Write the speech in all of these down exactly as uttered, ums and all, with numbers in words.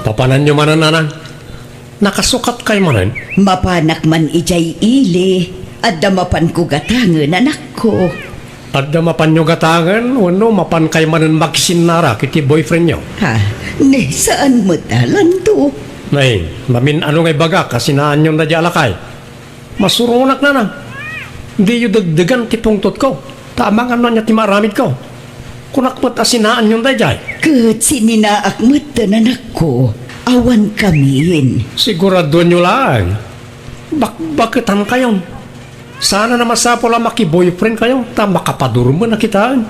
Papananyo manen, nanang? Nakasukatkay manen? Mapanak man idiay ili, adda mapanko gatangen, anakko. Adda mapanyo gatangen wenno mapankay manen makisinnara iti boyfriendyo? Ha, ne, saan met a, Lando. Nay, mamin-ano nga ibagak a sinaanyon daydiay a lakay? Masurongonak, nanang. Diyo degdegan ti pungtotko, ta amangan no ania ti maaramidko. Kunak met a sinaanyon daydiay. Ket sininaak metten, anakko, awan kamin. Siguradoenyo laeng. Bakbaketankayon. Saan a masapul a maki-boyfriendkayo ta makapadurmen a kitaen.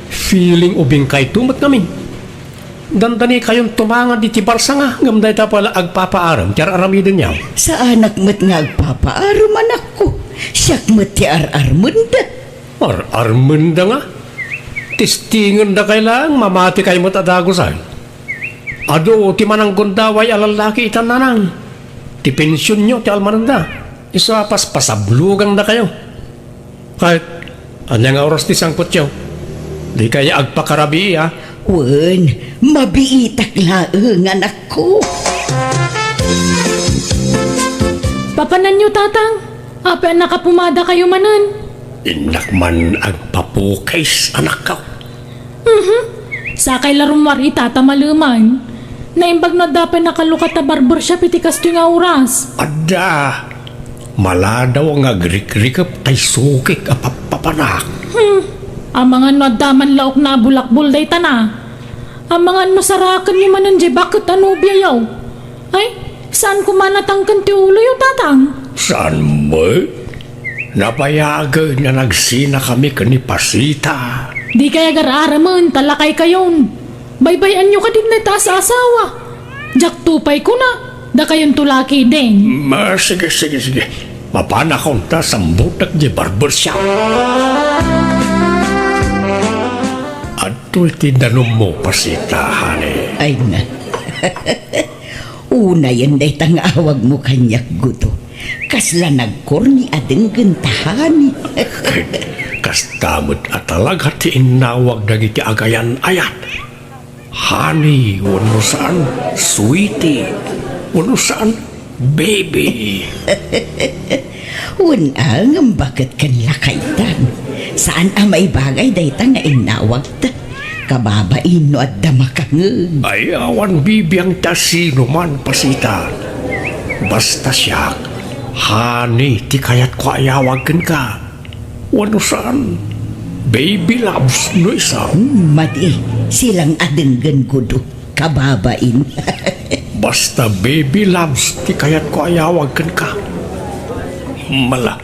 Feeling ubingkayto met ngamin. Dandanikayon tumangad iti barsanga ngem dayta pay la agpapaarem ti ar-aramidenyo. Saanak met nga agpapaarem, anakko. Siak met ti ar-armenda. Ar-armenda nga? Testingenda kay laeng, mamatikay met a dagusen. Adu ti mananggundaway a lallaki itan, nanang. Ti pensionyo ti almanenda. Isu a paspasablugandakayo. Ket, ania nga oras ti sangpetyo? Dikay agpakarabii, a? Wen, mabiitak laeng, anakko. Papananyo, tatang? Apay a nakapumadakayo manen? Innak man agpapukis, anakko. Mhm. Sakay la rummuar ita ta maleman. Naimbag no adda pay nakalukat a barbershop iti kastoy nga oras. Adda. Maladaw nga agrikrikep tay sukik a pappapanak. Hmm. Amangan no adda man laokna a bulakbol dayta na. Amangan no sarakenyo manen diay baket a nobiayo. Ay, saan koma natangken ti uloyo, tatang? Saan met? Nabayagen nga nagsinakami ken ni Pasita. Dikay agar-aramen ta lakaykayon. Baybay-anyo kadi dayta a saasawa. Diakto pay kuna, dakayonto la ketdin. Ma, sige, sige, sige. Mapanakon ta sambutek diay barbershop. Adtoy ti danummo, Pasita, honey. Ay na. Unayen dayta nga awagmo kaniak, Gudo. Kasla nagkorni a denggen ta honey. Kasta met a talaga ti innawag dagiti agayan-ayat. Honey, wenno saan, sweetie, wenno saan, baby. Wen a, ngem baket ken lakaytan. Saan a maibagay dayta nga innawagta. Kababain no adda makangeg. Ay, awan bibiang ti asinoman, Pasita. Basta siak, honey ti kayatko a iyawag kenka. Wenno saan, baby loves no isab. Hmm, madi, silang a denggen, Gudo. Kababain. Basta baby loves ti kayatko a iyawag kenka. Mala,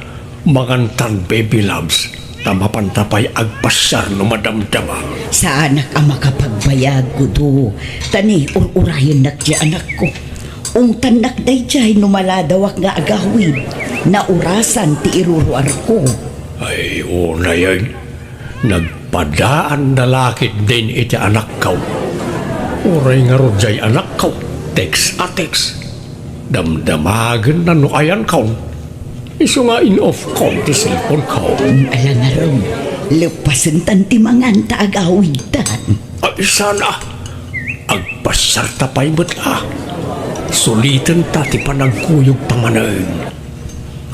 mangantan baby loves, ta mapanta pay agpasiar no madamdama. Saanak a makapagbayag, Gudo, ta ni ur-urayennak ti anakko. Ungtannak daydiay no maladawak nga agawid, naurasan ti iruruarko. Ay, unayen, nagpadaan da la ketdin iti anakko. Uray ngarud diay anakko, text a text. Damdamagenna no ayankon. Isu nga in-off kon ti cellphone ko. Ala ngarud, leppasentan ti mangan ta agawidtan. Ay, saan a. Agpasiarta pay met la. Sulitenta ti panagkuyogta manen.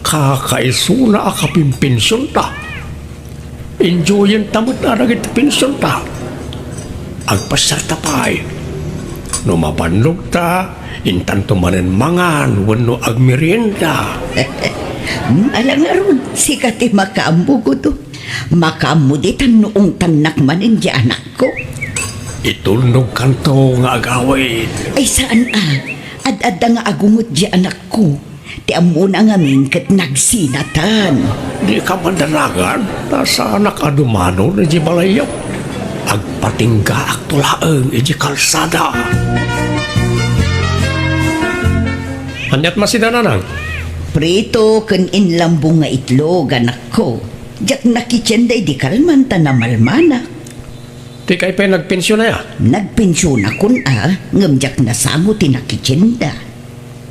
Kakaisuna a kapinpensionta. Enjoyenta met a dagiti pensionta. Agpasiarta pay. No mabannogta, intanto manen mangan wenno agmerienda. Hmm, ala ngarud, sika ti makaammo, Gudo. Makaammo ditan no ungtannak manen diay anakko. Itulnogkanto nga agawid. Ay, saan a. Ad-adda nga agunget diay anakko. Ti ammona ngamin ket nagsinatan. Dika mandanagan, ta saanak a dumanon idiay balayyo. Agpatinggaakto laeng idiay kalsada. Aniat masida, nanang? Prito ken inlambong nga itlog, anakko. Diak nakitienda idi kalman ta namalmanak. Dikay pay nagpensiona, a? Nagpensionakon a, ngem diak nasango ti nakitienda.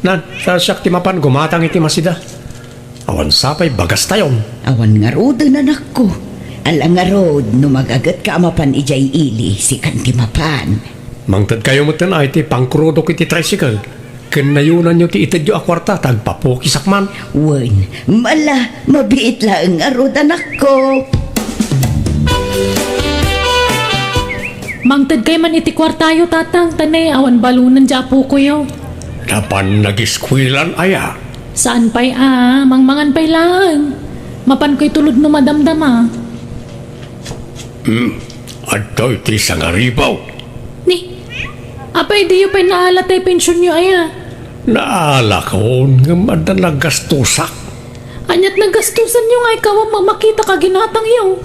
Nan, ta siak ti mapan gumatang iti masida. Awan sapay bagastayon. Awan ngaruden, anakko. Ala ngarud, no magagetka a mapan idiay ili, sikan ti mapan. Mangtedkayo metten a iti pangkurudok iti tricycle, ken nayonanyo ti itedyo a kuarta ta agpapukisak man. Wen, ala, mabiit laeng ngarud, anakko. Mangtedkay man iti kuartayo, Tatang, ta ne, awan balonen diay apokoyo. Napan nagiskuelan aya? Saan pay a, mangmangan pay laeng. Mapanko itulod no madamdama. Hmm, adtoy ti sangaribaw. Ni, apay diyo pay naala tay pensionyo aya? Naalakon, ngem adda naggastusak. Aniat naggastusanyo nga ikaw a mamakita ka ginatangyo?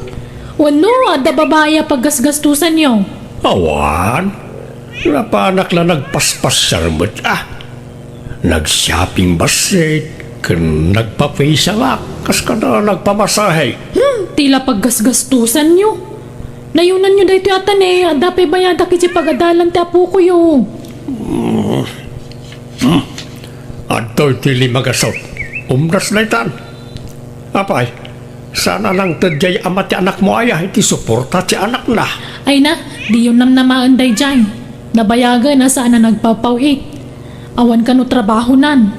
Wenno, adda babai a paggasgastusanyo? Awan. Napanak la nagpaspasiar met, ah. Nag-shopping bassit, ken nagpa-facial ak, kas kada nagpamasahe. Hmm, ti la paggasgastusanyo. Nayonanyo daytoy a tane, adda pay bayadak iti pagadalan ti apokoyo. Hmm. Hmm. Adtoy ti lima gasut. Umdas daytan. Apay, saan a nangted diay ama ti anakmo aya iti suporta ti anakna? Ay na, diyo namnamaen daydiay. Nabayagen a saan a nagpapaw-it. Awan kano trabahonan.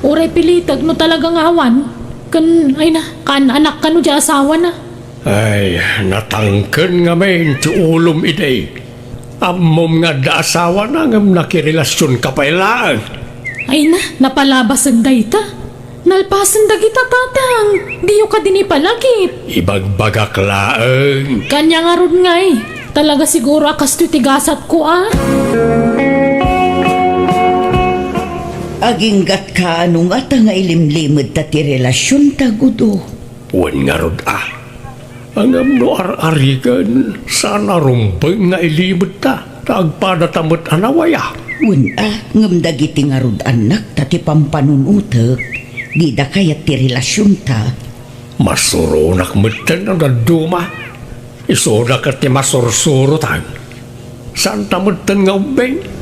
Uray pilitek no talaga nga awan. Ken, ay na, kaan-anak kano diay asawana. Ay, natangken ngamin ti ulom idi. Ammom nga adda asawana ngem nakirelasionka pay laeng. Ay na, napalabasek dayta. Nalpasen dagita, Tatang. Diyo kadi ni palagip. Ibagbagak laeng. Kanya ngarud ngay. Talaga siguro a kastoy ti gasatko, a. Aginggatka no ngata nga ilimlimedta ti relasionta, Gudo. Wen ngarud, a. Ngem no ar-arigen, saan a rumbeng nga ilimedta, ta agpadata met a nawaya. Wen a, ngem dagiti ngarud annakta ti pampanunotek, dida kayat ti relasionta. Masuronak metten no dadduma. Isuda ket ti masursurotan. Saanta metten nga ubbing.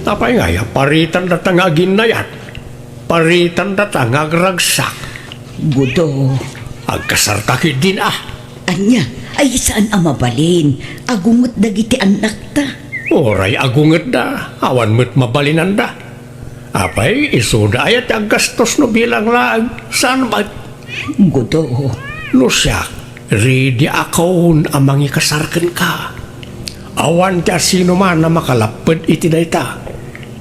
Apay ngay a paritandata nga aginnayat? Paritandata nga agragsak. Gudo. Agkasarta ketdin, a. Ania, ay saan a mabalin? Agunget dagiti annakta. Uray agungetda, awan met mabalinanda. Apay, isuda aya ti aggastos no bilang laeng? Saan met? Gudo. No siak, ready akon a mangikasar kenka. Awan ti asinoman a makalapped iti dayta.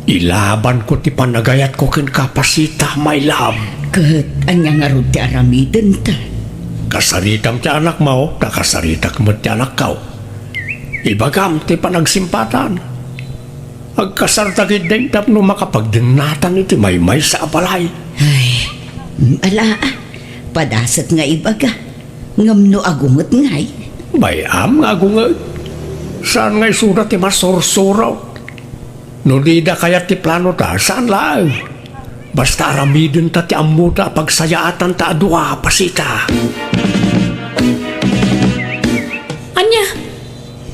Ilabanko ti panagayatko kenka, Pasita, my love. Ket ania ngarud ti aramidenta? Kasaritam ti anakmo, ta kasaritak met ti anakko. Ibagam ti panagsimpatan. Agkasarta ketdin tapno makapagdennatan iti maymaysa a balay. Ay, ala, padaset nga ibaga. Ngem no agunget ngay? Bay-am nga agunget. Saan nga isuda ti masursurok? No dida kayat ti planota, saan laeng. Basta aramidenta ti ammota a pagsayaatanta a dua, Pasita. Ania?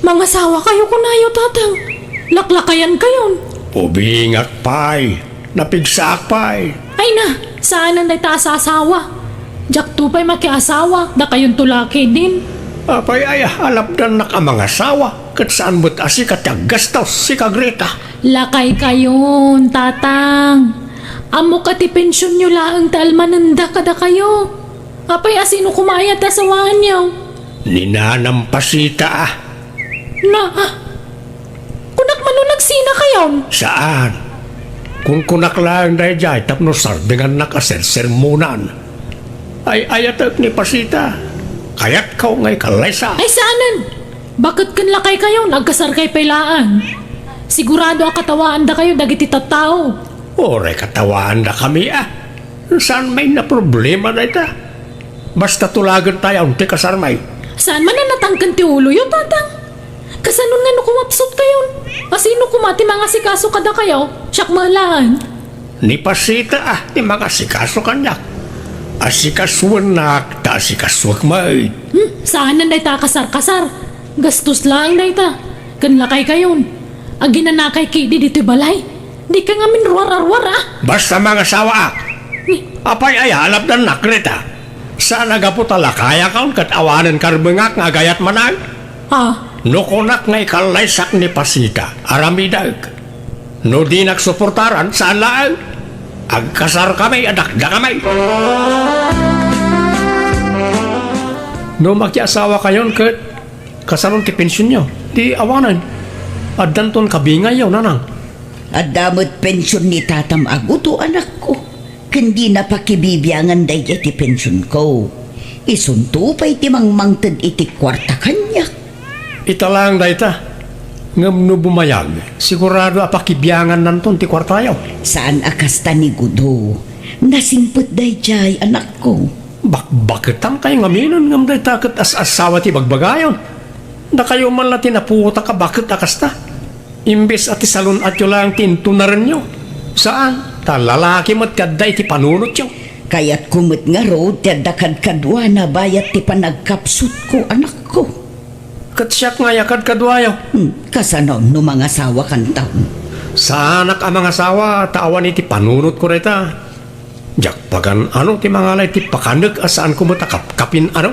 Mangasawakayo kunayo, Tatang? Laklakayankayon? Ubingak pay. Napigsaak pay. Ay na, saanen dayta a saasawa. Diakto pay makiasawa, dakayonto la ketdin. Apay aya, alapdannak a mangasawa, ket saan met a sika ti aggastos, sika Greta. Lakaykayon, Tatang. Ammok a ti pensionyo laeng ti almanenda kadakayo. Apay a sino koma aya ti asawaanyo? Ni nanam, Pasita, a. Na, a. Kunak man no nagsinakayon? Saan. Kunkunak laeng daydiay tapno sardengannak a sersermonan. Ay-ayatek ni Pasita. Kayatko nga ikallaysa. Ay, saanen. Baket ken lakaykayon, agkasarkay pay laeng. Sigurado a katawaandakayo dagiti tattao. Uray katawaandakami, a. Saan met a problema dayta? Basta tulagentayon ti kasarmi. Saan man a natangken ti uloyo, Tatang? Kasanon nga no kumapsutkayon? A sino koma ti mangasikaso kadakayo? Siak met laeng. Ni Pasita, a, ti mangasikaso kaniak. Asikasuennak, ta asikasuek met. Hmm, saanen dayta a kasarkasar. Gastos laeng dayta. Ken lakaykayon. Aginanakay ketdi ditoy balay. Dika ngamin ruar-aruar, a. Basta mangasawaak. Ni- Apay aya, alapdannak, Greta? Saan a gapu ta lakayakon ket awanen karbengak nga agayat manen? A, No kunak nga ikallaysak ni Pasita, aramidak. No dinak suportaran, saan laeng. Agkasarkami a dakdakami. No makiasawakayon ket kasanon ti pensionyo? Di awanen. Addanton kabingayyo, nanang. Adda met pension ni tatam a gudo, anakko. Ken dina pakibibiangan daydiay ti pensionko. Isunto pay ti mangmangted iti kuarta kaniak. Ita laeng dayta. Ngem no bumayag, sigurado a pakibiangannanton ti kuartayo. Saan a kasta ni Gudo. Nasingpet daydiay, anakko. Bakbaketan kayo ngaminen ngem dayta ket as-asawa ti bagbagayon. Dakayo man la ti naputak a baket a kasta. Imbes a ti salun-atyo laeng ti intunarenyo. Saan, ta lalaki met ti adda iti panunotyo. Kayatko met ngarud ti adda kadkaduana bayat ti panagkapsutko, anakko. Ket siak ngay a kadkaduayo. Hmm, kasano no mangasawakanton? Saanak a mangasawa ta awan iti panunotko dayta. Diak pagan-ano ti mangala iti pakanek a saanko met a kapkapin-ano.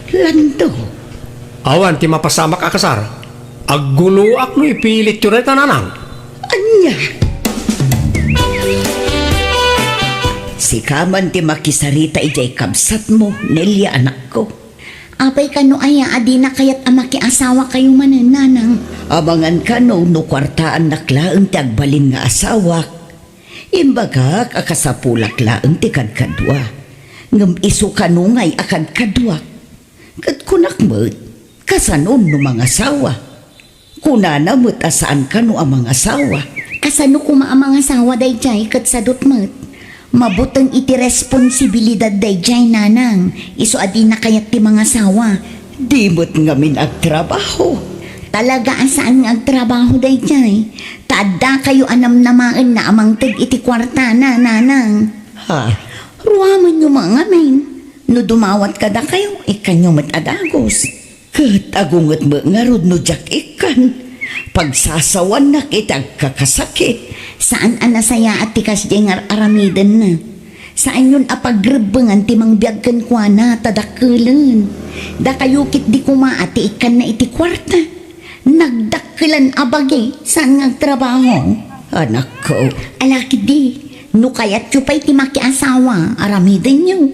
Lando. Awan ti mapasamak a kasar. Agguloak no ipilityo dayta, nanang. Ania? Sika man ti makisarita idiay kabsatmo, Nelia, anakko. Apay kano aya a dina kayat a makiasawakayo manen, nanang? Amangan kano no kuartaannak laeng ti agbalin nga asawak. Imbagak a kasapulak laeng ti kadkadua. Ngem isu kano ngay a kadkaduak. Ket kunak met, kasano no mangasawa? Kunana met a saan kano a mangasawa. Kasano koma a mangasawa daydiay ket sadut met? Mabuteng iti responsibilidad daydiay, nanang, isu a dina kayat ti mangasawa. Di met ngamin agtrabaho. Talaga a saan nga agtrabaho daydiay, ta adda kayo a namnamaenna a mangted iti kuartana, nanang. Ha? Ruamenyo met ngamin. No dumawat kadakayo, ikkanyo met a dagus. Ket agunget met ngarud no diak ikkan. Pagsasawannak iti agkakasakit. Saan a nasayaat ti kasdiay nga ar-aramidenna. Saanyon a pagrebbengan ti mangbiag kenkuana ta dakkelen. Dakayo ketdi koma a ti ikkanna iti kuarta. Nagdakkelan a bagi, saan nga agtrabaho? Anakko. Ala ketdi, no kayatyo pay ti makiasawa, aramidenyo.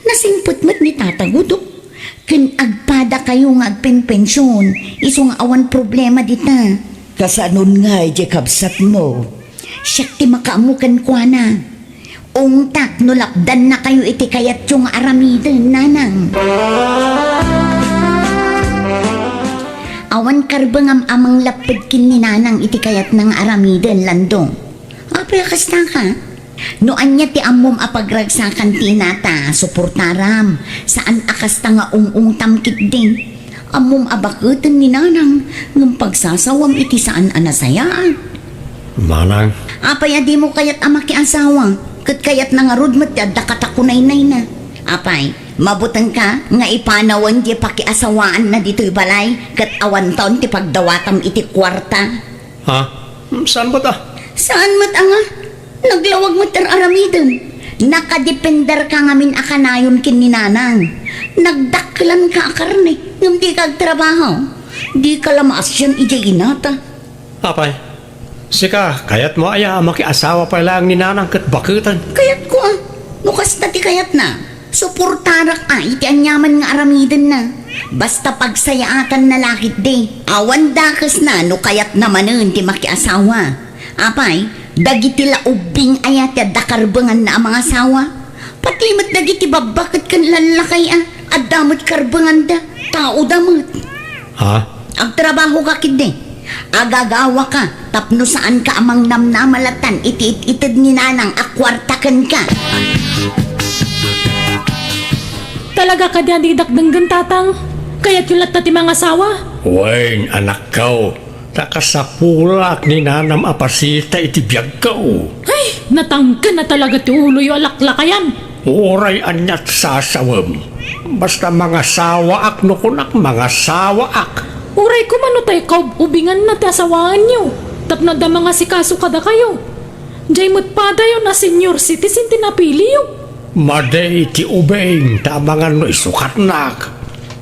Nasingpet met ni Tata Gudo. Ken agpadakayo nga agpenpension, isu nga awan problema dita. Kasanon ngay diay kabsatmo? Siak ti makaammo kenkuana. Ungtak no lapdannakayo iti kayatyo nga aramiden, nanang. Awan karbengam a manglapped ken ni nanang iti kayatna nga aramiden, Lando. Apay a kasta ka? No ania ti ammom a pagragsakan ti inata, suportaram. Saan a kasta nga ung-ungtam ketdi. Ammom a baketen ni nanang, ngem pagsasawam iti saan a nasayaat. Manang. Apay a dimo kayat a makiasawa? Ket kayatna ngarud met ti adda katakunaynayna. Apay, mabutengka nga ipanawen diay pakiasawaanna ditoy balay ket awanton ti pagdawatam iti kuarta? Ha? Saan met a? Saan met a nga? Naglawag met ti ar-aramidem. Nakadependerka ngamin a kanayon ken ni nanang. Nagdakkelanka a karne, ngem dika agtrabaho. Dika la maasian idiay inata. Apay, sika, kayatmo aya a makiasawa pay laeng ni nanang ket baketen? Kayatko a. No kasta ti kayatna, suportarak a iti aniaman nga aramidenna. Basta pagsayaatanna la ketdi. Awan dakesna no kayatna manen ti makiasawa. Apay, dagiti la ubbing aya ti adda karbenganna a mangasawa? Pati met dagiti babba ket ken lallakay a, adda met karbenganda, taoda met. Ha? Agtrabahoka ketdi. Agagawaka tapno saanka a mangnamnama latan iti it-ited ni nanang a kuarta kenka. Talaga kadi a didak denggen, tatang? Kayatyo latta ti mangasawa? Wen, anakko. Ta kasapulak ni nanam a pasita iti biagko. Ay, natangken a talaga ti uloyo a laklakayan. Uray aniat sasawem. Basta mangasawaak no kunak mangasawaak. Uray koma no tay kaub-ubinganna ti asawaenyo tapno adda mangasikaso kadakayo. Diay met padayon a senior citizen ti napiliyo. Madi ti ubing ta amangan no isukatnak.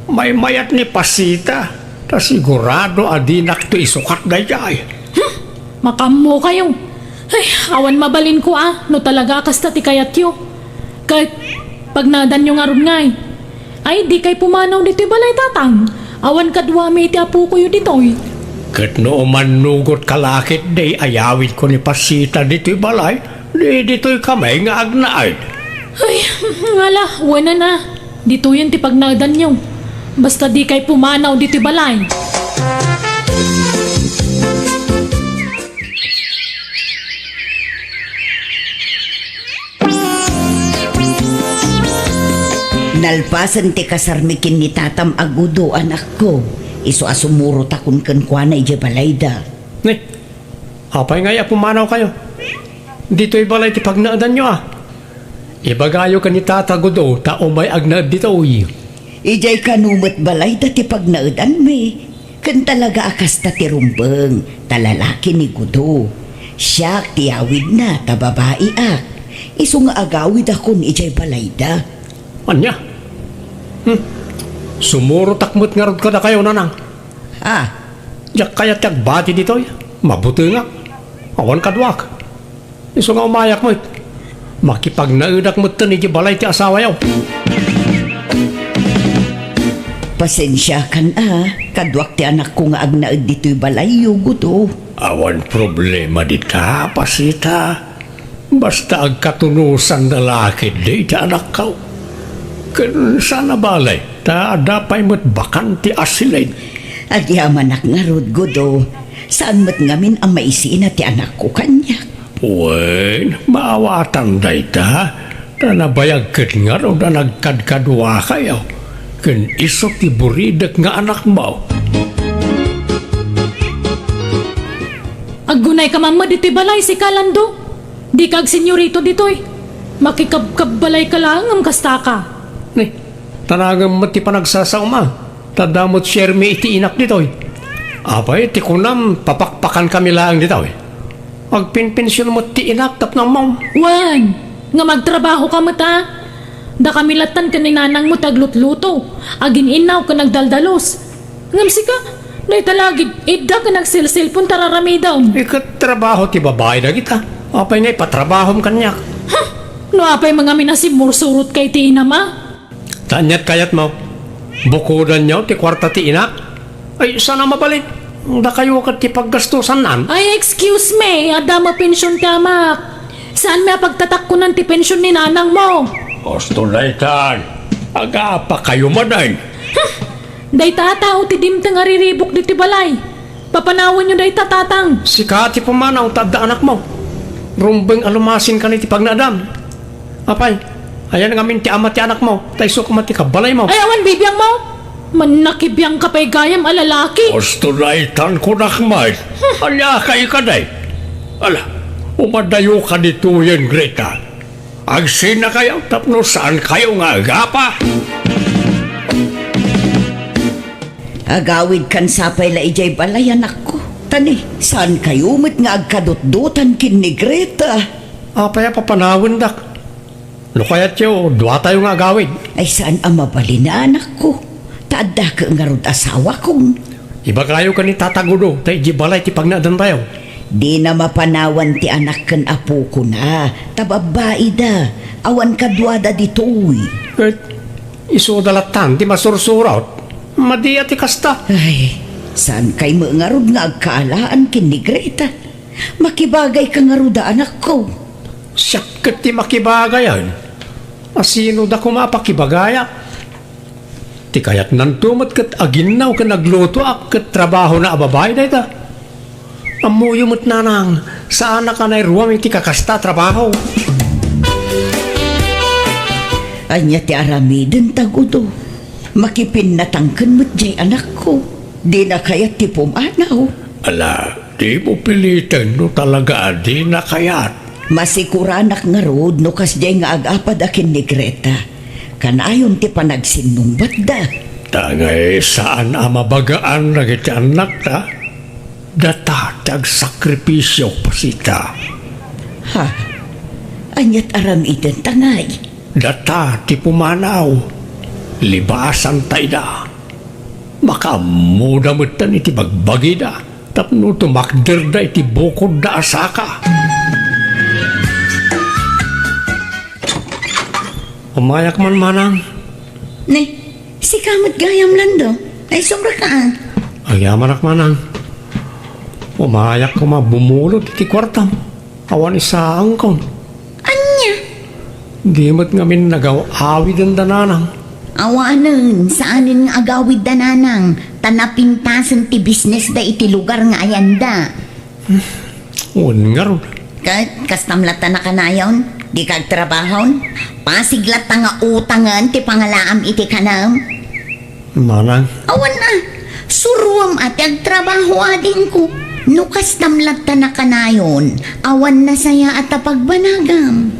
Maymayat ni Pasita. Ta sigurado a dinakto isukat daydiay. Hmm, makaammokayo. Ay, awan mabalinko a, no talaga a kasta ti kayatyo. Ket pagnaedanyo ngarud ngay. Ay, dikay pumanaw ditoy balay, Tatang. Awan kaduami iti apokoyo ditoy. Ket no umannugot ka la ketdi, ayawidko ni Pasita ditoy balay, di ditoy kami nga agnaed. Ay, ngala, wen a. Ditoyen ti pagnaedanyo. Basta dikay pumanaw ditoy balay. Nalpasen ti kasarmi ken ni tatam a Gudo, anakko, isu a sumurotakon kenkuana idiay balayda. Ni, apay ngay a pumanawkayo? Ditoy balay ti pagnaedanyo a. Ibagayo ken ni Tata Gudo ta umay agnaed ditoy. Idiay kano met balayda ti pagnaedanmi. Ken talaga a kasta ti rumbeng, ta lalaki ni Gudo. Siak ti awidna ta babaiak. Isu nga agawidakon idiay balayda. Ania? Hmm. Sumurotak met ngarud kadakayo, nanang. Ah. Diak kayat ti agbati ditoy. Mabutengak. Awan kaduak. Isu nga umayak met. Makipagnaedak metten idiay balay ti asawayo. Pasensiakan a, kaduak ti anakko nga agnaed ditoy balayyo, Gudo. Awan problema dita, Pasita. Basta agkatunosan da la ketdi ti anakko. Ken saan a bale, ta adda pay met bakante a silid. Agyamanak ngarud, Gudo. Saan met ngamin a maisina ti anakko kaniak. Wen, maawatan dayta, ta nabayag ket ngarud a nagkadkaduakayo, ken isu ti buridek nga anakmo. Aggunayka man met iti balay, sika, Lando. Dika agsenyorito ditoy. Makikabkabbalayka laeng ngem kastaka. Ni, tanangem met ti panagsasaom a. Ta adda met siermi iti inak ditoy. Apay, ti kunam, papakpakankami laeng ditoy. Agpinpension met ti inak tapno ammom. Wen, ngem agtrabahoka met a. Dakami lattan ken ni nanangmo ti aglutluto, agin-innaw ken agdaldalus. Ngem sika, dayta la agid-idda ken agselselpon ta raramidem. Iket trabaho ti babai dagita. Apay nga ipatrabahom kaniak? Huh! No apay mangamin a simmursurotka iti inam a? Ta aniat kayatmo? Bukodanyo ti kuarta ti inak? Ay, saan a mabalin. Dakayo ket ti paggastosannan. Ay, excuse me, adda mapension ti amak. Saanmi a pagtatakkonan ti pension ni nanangmo? Husto daytan. Agapakayo manen. Huh! Dayta a tao ti dimteng a riribuk ditoy balay. Papanawanyo dayta, Tatang. Sika ti pumanaw ta adda anakmo. Rumbeng a lumasinkan iti pagnaedam. Apay, ayan ngamin ti ama ti anakmo, ta isu koma ti kabbalaymo. Ay, awan bibiangmo? Mannakibiangka pay gayam a lalaki. Husto daytan kunak met. Ania kay kadi? Ala, umadayoka ditoyen, Greta. Agsinakayo tapno saankayo nga agapa. Agawidkan sapay la idiay balay, anakko. Ta ni, saankayo met nga agkadutdotan ken ni Greta? Apay a papanawendak? No kayatyo, duatayo nga agawid. Ay, saan a mabalin a, anakko. Ta adda ket ngarud asawakon. Ibagayo ken ni Tata Gudo ta idiay balay ti pagnaedantayo. Dina mapanawan ti anak ken apokona, ta babbaida, awan kaduada ditoy. Ket isuda lattan ti masursurot. Madi a ti kasta. Ay, saankay met ngarud nga agkaalaan ken ni Greta? Makibagayka ngarud a, anakko. Siak ket ti makibagayan. A sino da koma a pakibagayak? Ti kayatnanto met ket aginnaw ken aglutoak ket trabahona a babai dayta. Ammoyo met, nanang, saanak a nairuam iti kakasta a trabaho. Ania ti aramiden, Tagudo? Makipinnatangken met jay anakko. Dina kayat ti pumanaw. Ala, dimo piliten no talaga a dina kayat. Masikuranak ngarud no kasdiay nga agapada ken ni Greta. Kanayon ti panagsinnungbatda. Ta ngay saan a mabagaan dagiti annakta, data ti agsakripisio, Pasita. Ha? Aniat aramidenta ngay? Data ti pumanaw, libasanta ida. Makaammoda metten iti bagbagida tapno tumakderda iti bukodda a saka. Umayak man, manang. Ne, sika met gayam, Lando. Ay, sobra ka, ah. Agyamanak, manang. Umayak koma bumulod iti kuartam. Awan isaangkon. Ania? Di met ngamin nagaw-awiden da nanang. Awanen, saanen nga agawid da nanang, ta napintasen ti business da iti lugar nga ayanda. Wen ngarud. Ket kastam latta nakanayon, dika agtrabahon? Pasig latta nga utangen ti pangalaam iti kanam. Manang. Awan a, suruam a ti agtrabaho adingko. No kastam latta nakanayon, awan nasayaat a pagbanagam.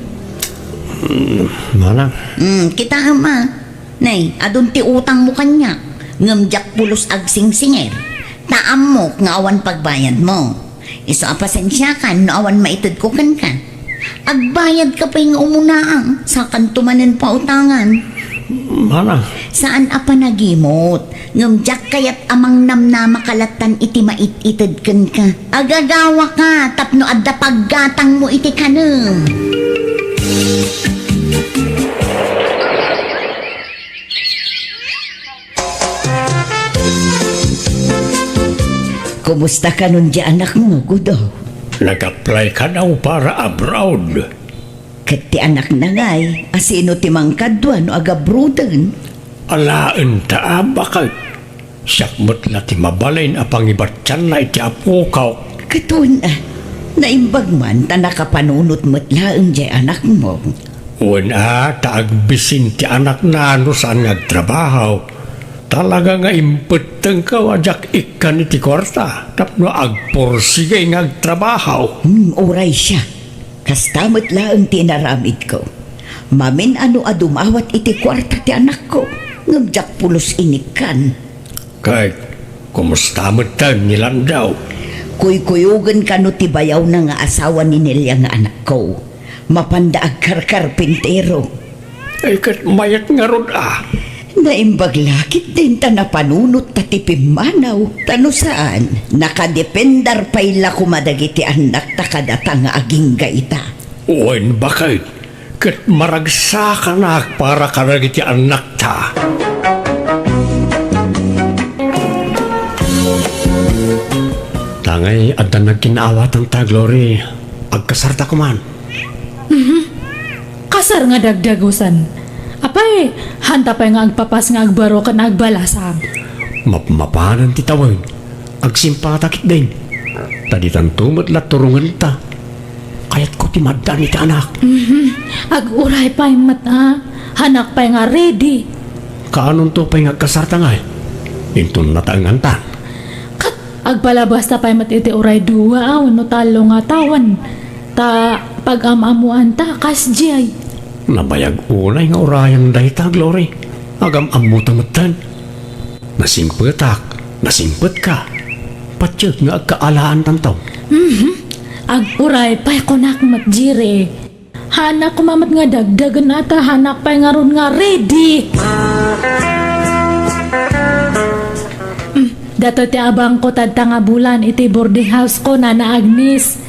Mm, manang. Mm, kitaem a. Nay, adun ti utangmo kaniak, ngem diak pulos agsingsingir. Ta ammok nga awan pagbayadmo. Isu a pasensiakan no awan maitedko kenka. Agbayadka pay nga umunaang, sakanto manen pautangan. Manang. Saan a panagimot, ngem diak kayat a mangnamnamaka lattan iti mait-ited kenka. Agagawaka tapno adda paggatangmo iti kanem. Kumusta kanon di anakmo, Gudo? Nag-apply kadaw para abroad. Ket ti anakna ngay, asino ti mangkadua no agabroaden? Alaenta a baket. Siak met la ti mabalin a pangibatianna iti apok. Ket wen a, naimbag man ta nakapanunot met laeng diay anakmo. Wen a, ta agbisin ti anakna no saan nga agtrabaho. Talaga nga impettengko a diak ikkan iti kuarta tapno agpursigi nga agtrabaho. Hmm, uray siak. Kasta met laeng ti inaramidko. Mamin-ano a dumawat iti kuarta ti anakko, ngem diak pulos inikkan. Ket kumusta metten ni Landaw? Kuykuyogen kano ti bayawna nga asawa ni Nelia nga anakko. Mapanda agkarkarpintero. Ay, ket mayat ngarud a. Naimbag la ketdin ta napanunot ta ti pimmanaw, ta no saan, nakadependar pay la koma dagiti annakta kadata nga agingga ita. Wen, baket, ket maragsakanak para kadagiti annakta. Tangay adda nagkin-aawatanta, Glory. Agkasarta koman. Mhm. Kasar nga dagdagusan. Apay, hanta pay nga agpapas nga agbaro ken agbalasang. Mapmapanen ti tawen. Agsimpata ketdin. Ta ditanto met la turongenta. Kayatko ti maaddaan iti anak. Mhm. Aguray pay met a. Hanak pay nga ready. Kaanonto pay nga agkasarta ngay? Inton nataengantan. Ket agpalabasta pay met iti uray dua a wenno tallo nga tawen. Ta pag-am-ammoanta kasdiay. Nabayag unay nga urayan dayta, Glory. Agam-ammota metten. Nasingpetak, nasingpetka. Patiek nga agkaalaantanto. Mhm. Aguray pay kunak met, Jire. Haanna koma met nga dagdagen a ta hanak pay ngarud nga ready. Mm, datoy ti abangko tadta nga bulan iti boarding house ko, Nana Agnes.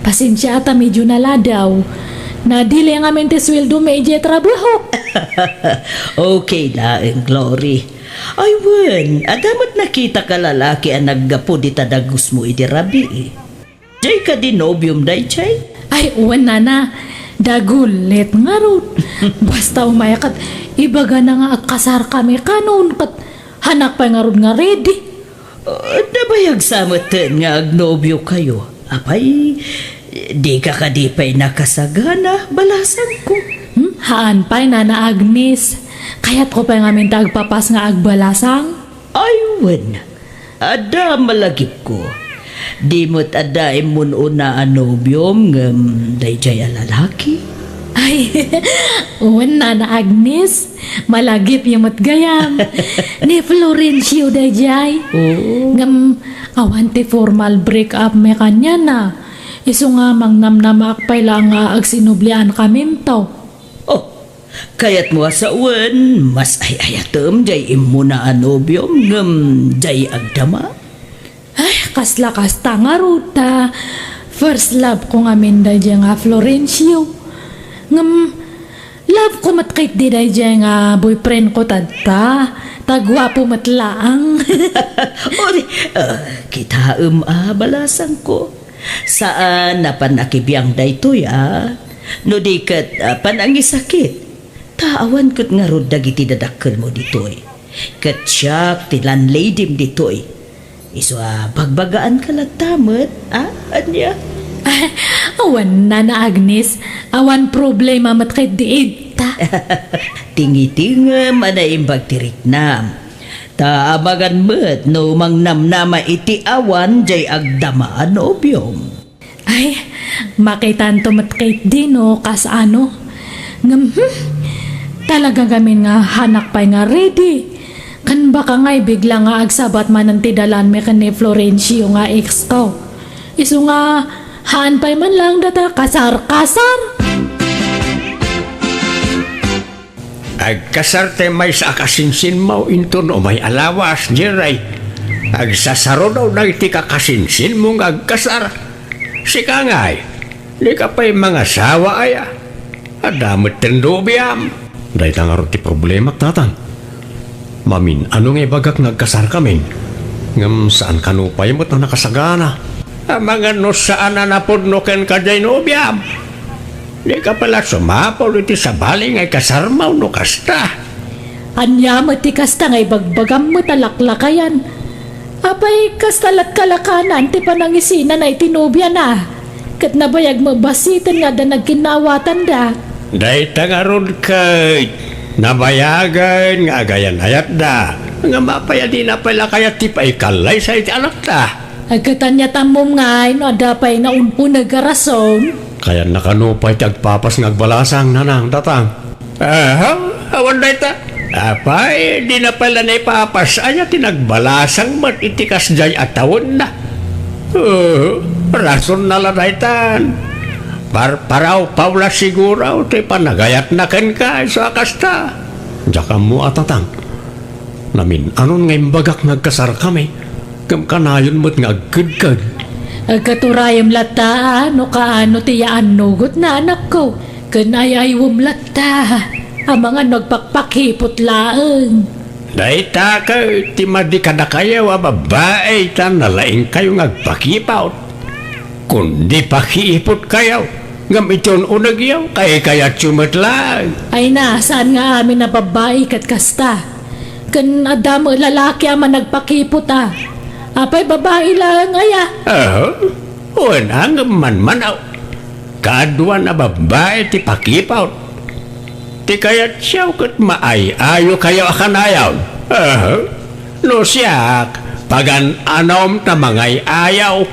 Pasensia a ta medio naladaw. Nadili ngamin ti sueldomi idiay trabahok. Okay laeng, Glory. Ay wen, adda met nakitaka lalaki a naggapu dita dagusmo idi rabii. Diay kadi nobiom daydiay? Ay, wen, nana. Dagulit ngarud. Basta umay ket ibagana nga agkasarkami kanon ket hanak pay ngarud nga ready. Ah, nabayag sa metten nga agnobiokayo. Apay, dika kadi pay nakasagana, balasangko? Hmm? Haan pay, Nana Agnes. Kayatko pay ngamin ta agpapas nga agbalasang. Ay, wen. Adda malagipko. Di met adda immun-una a nobiom ngem daydiay a lalaki? Ay, wen, Nana Agnes. Malagipyo met gayam. Ni Florencio daydiay. Oo. Ngem awan ti formal break up mi kaniana. Isu nga mangnamnamaak pay la nga agsinubliankaminto. Oh, Kayatmo a sawen, mas ay-ayatem jay immuna a nobiom ngem jay agdama? Ay, kasla kasta ngarud ta first love ko ngamin daydiay nga Florencio. Ngem, love ko met ketdi daydiay nga boyfriend ko tatta. Ta guapo met laeng. O di, ah, kitaem a balasangko. Saan a pannakibiang daytoy, a? No di ket, ah, panangisakit. Ta awan ket ngarud dagiti dadakkelmo ditoy. Ket siak ti landladyem ditoy. Isu a bagbagaanka latta met, a? Ania? Awan, Nana Agnes, awan problema met ketdi ita. Tingitingem a naimbag ti riknam. Ta amangan met no mangnamnama iti awan jay agdama a nobiom. Ay, makitanto met ketdi no kasano. Ngem, hmm, talaga ngamin nga haanak pay nga ready. Ken baka ngay bigla nga agsabat manen ti dalanmi ken ni Florencio nga ex ko. Isu nga, haan pay man laeng data kasar-kasar. Agkasar ti maysa a kasinsinmo inton umay a lawas, Jerry. Agsasarudo dagiti kakasinsinmo nga agkasar. Sika ngay, dika pay mangasawa aya? Adda met ti nobiam. Dayta ngarud ti problemak, Tatang. Mamin-ano nga ibagak nga agkasarkamin, ngem saan kano pay met a nakasagana. Amangan no saan a napudno kenka jay nobiam. Dika pay la sumapul iti sabali nga ikasarmo no kasta. Ania met ti kasta nga ibagbagam met a laklakayan? Apay, kasta lat kalakanan ti panangisinana iti nobiana? Ket nabayag met basiten nga adda nagkinnaawatanda. Dayta ngarud ket nabayagen nga agayan-ayatda. Ngem apay a dina pay la kayat ti paikallaysa iti anakta? Ay, ket ania ti ammom ngay no adda pay naun-uneg a rason? Kayanna kano pay ti agpapas nga agbalasang, Nanang, Tatang? Aha, awan dayta. Apay, dina pay la naipapas aya ti nagbalasang met iti kasdiay a tawenna? Uh, rasonna la daytan. Parparawpaw la siguro ti panagayatna kenka isu a kasta. Diak ammo a, Tatang. Namin-anon nga imbagak nga agkasarkami, ngem kanayon met nga agkedked. Agkaturayem latta, a, no kaano ti yaannugotna, anakko, ken ay-aywem latta, amangan no agpakpakipot laeng. Dayta ket ti madi kadakayo a babbai ta nalaingkayo nga agpakipot. Kundi pakiipotkayo, ngem iti un-unegyo, kaykayatyo met laeng. Ay na, saan nga amin a babbai ket kasta? Ken adda met lalaki a managpakipot a. Apay, babbai laeng aya? Ah, wen, ngem manmanaw. Kaaduan a babbai ti pakipot. Ti kayatyo ket maay-ayokayo a kanayon. Ah, no siak, pagan-anom ta mangay-ayaw.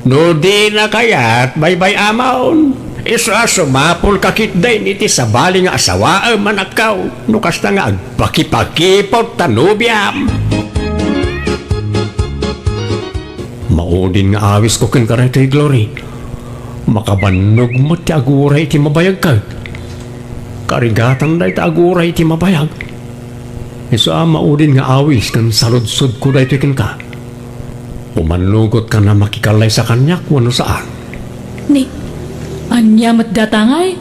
No dina kayat, baybay-amon. Isu a sumapulka ketdin iti sabali nga asawaem, anakko, no kasta nga agpakipakipot ta nobiam. Maudin nga awisko kenka daytoy, Glory. Makabannog met ti aguray iti mabayagka. Karigatan dayta aguray iti mabayag. Isu a maudin nga awis ken saludsodko daytoy kenka. Umannugotka a makikallaysa kaniak wenno saan? Ni, ania met data ngay?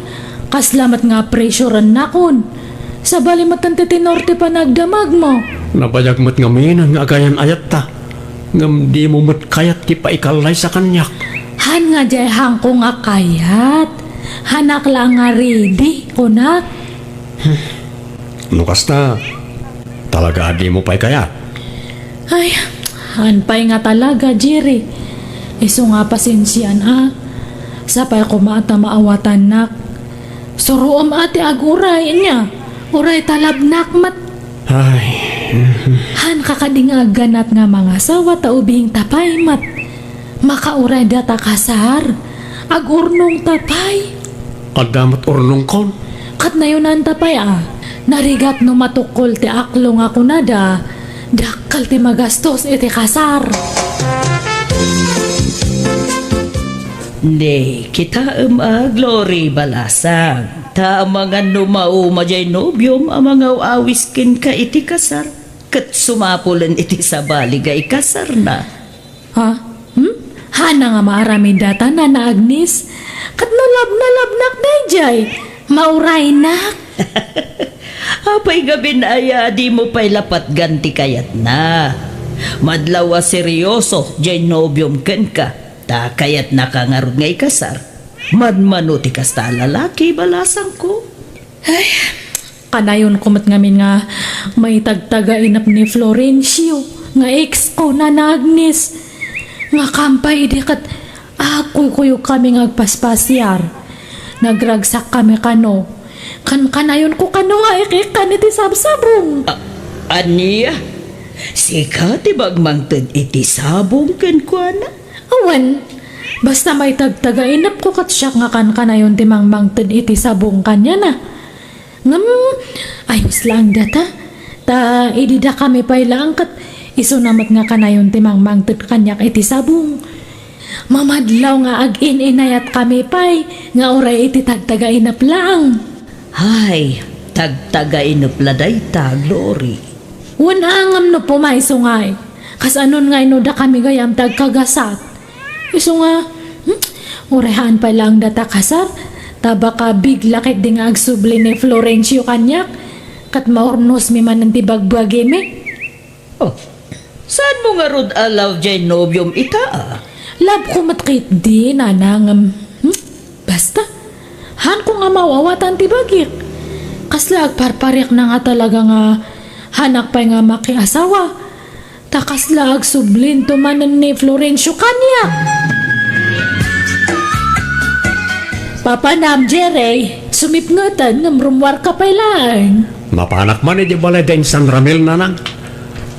Kasla met nga presurennakon. Sabali met ti tenor ti panagdamagmo. Nabayag met ngamin nga agayan-ayatta. Ngem dimo met kayat ti paikallaysa kaniak. Haan nga diay haanko nga kayat. Haanak la nga ready, kunak. No kasta, talaga a dimo pay kayat? Ay, haan pay nga talaga, Jerry. Isu nga pasensiaan a. Sapay koma ta maawatannak. Suroem a ti aguray, ania? Uray talabnak met. Ay. Haanka kadi nga agganat nga mangasawa ta ubingta pay met. Makauray data kasar. Agurnongta pay. Adda met urnongkon. Ket nayonanta pay a. Narigat no matukkol ti aklo nga kunada, dakkel ti magastos iti kasar. Ni, kitaem a, Glory Balasang. Ta amangan no mauma jay nobiom a mangaw-awis kenka iti kasar, ket sumapulen iti sabali nga ikasarna. Ha? Hmm? Hana nga maaramid data, Nana Agnes? Ket no love na love-nak dayjay, mauraynak. Apay ngamin aya a dimo pay la patgan ti kayatna? Madlaw a seryoso jay nobiom kenka, ta kayatnaka ngarud nga ikasar. Manmano ti kasta a lalaki, balasangko. Ay, kanayonko met ngamin nga maitagtagainep ni Florencio nga ex ko, Nana Agnes. Nga kampay idi ket agkuykuyogkami nga agpaspasiar. Nagragsakkami kano. Kankanayonko kano nga ik-ikkan iti sabsabong. A-, ania? Sika ti magmangted iti sabong kenkuana? Awan. Basta maitagtagainepko ket siak nga kankanayon ti mangmangted iti sabong kaniana. Ngem, ayos laeng data. Ta idi dakami pay laeng ket isuna met nga kanayon ti mangmangted kaniak iti sabong. Mamadlaw nga agin-inayatkami pay nga uray iti tagtagainep laeng. Hay, tagtagainep la dayta, Glory. Wen a ngem no pumayso ngay. Kasanon ngay no dakami gayam ti agkagasat? Isu nga, hmm, uray haan pay laeng data kasar, ta baka bigla ketdi nga agsubli ni Florencio kaniak, ket maurnosmi manen ti bagbagimi. Oh, saanmo ngarud a love jay nobiom ita, a? Love ko met ketdi, Nana, ngem, hmm, basta. Haanko nga maawatan ti bagik. Kasla agparpariak na nga talaga nga haanak pay nga makiasawa. Ta kasla agsublinto manen ni Florencio kaniak. Papanam, Jerry, sumipngeten ngem rummuarka pay laeng. Mapanak man iti balay da insan Ramil, Nanang.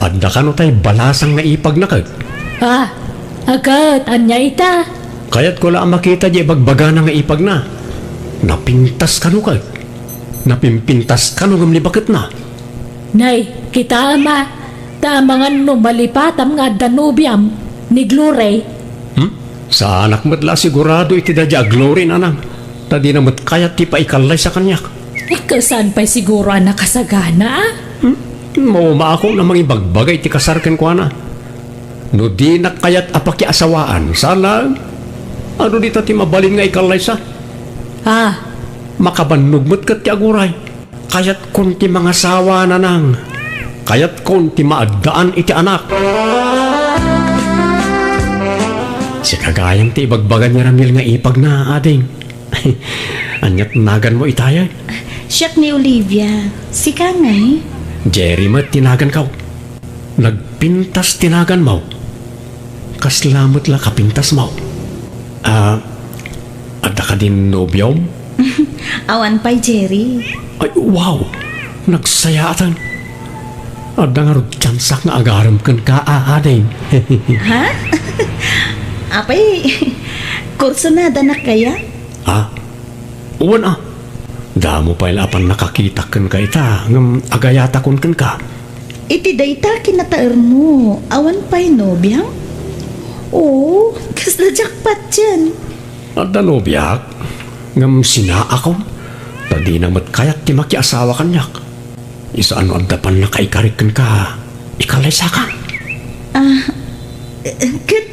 Adda kano tay balasang nga ipagna ket? Ah, aket, ania ita? Kayatko la a makita di ibagbagana nga ipagna. Napintas kano ket? Napimpintas kano ngem ni baketna? Nay, kitaem a, ta amangan no malipatam nga adda nobiam, ni Glory. Hmm? Saanak met la a sigurado iti daydiay a Glory, Nanang. Ta dina met kayat ti paikallaysa kaniak. Ket saan pay siguro a nakasagana, a? Hmm? Maumaakon a mangibagbaga iti kasar kenkuana. No dinak kayat a pakiasawaan, saan laeng? Adu dita ti mabalin nga ikallaysa? Ah. Makabannog met ket ti aguray. Kayatkon ti mangasawa, Nanang. Kayatkon ti maaddaan iti anak. Sika gayam ti ibagbaga ni Ramil nga ipagna, ading. Ania't naganmo ita, ay? Siak ni Olivia. Sika ngay? Jerry met ti naganko. Nagpintas ti naganmo. Kasla met la kapintasmo? Ah, adda kadin nobiom? Awan pay, Jerry. Ay, wow! Nagsayaatan. Adda ngarud tiansak nga agarem kenka, a, ading. Ha? Apay, kursunadanak kaya? Ah, wen a. Damo pay la a pannakakitak kenka ita, ngem agayatakon kenka. Iti dayta kinataermo, awan pay nobiam? Oo, kasla jackpot yan. Adda nobiak, ngem sinaakon, ta dina met kayat ti makiasawa kaniak. Isu a no adda pannakaikarik kenka, ikallaysakan. Ah, ket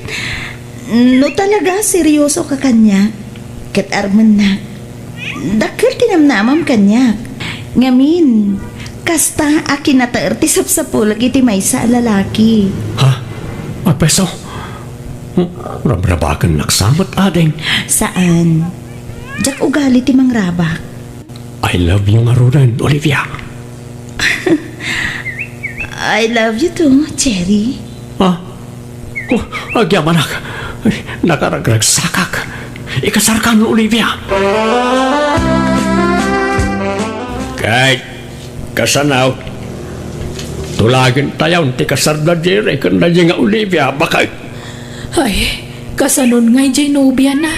no talaga seryoso ka kaniak, ket armennak, dakkel ti namnamam kaniak. Ngamin, kasta a kinataer ti sapsapulek iti maysa a lalaki. Ha? Apay isu? Hmm? Rabrabakennak sa met, ading? Saan. Diak ugali ti mangrabak. I love you ngaruden, Olivia. I love you too, Jerry. Ah? Oh, agyamanak. Ay, nakaragragsakak. Ikasarkan, Olivia. Kay, kasano? Tulagen tayon ti kasarda, Jerry, ken daydiay nga Olivia, baket. Ay, kasanon ngay jay nobiana?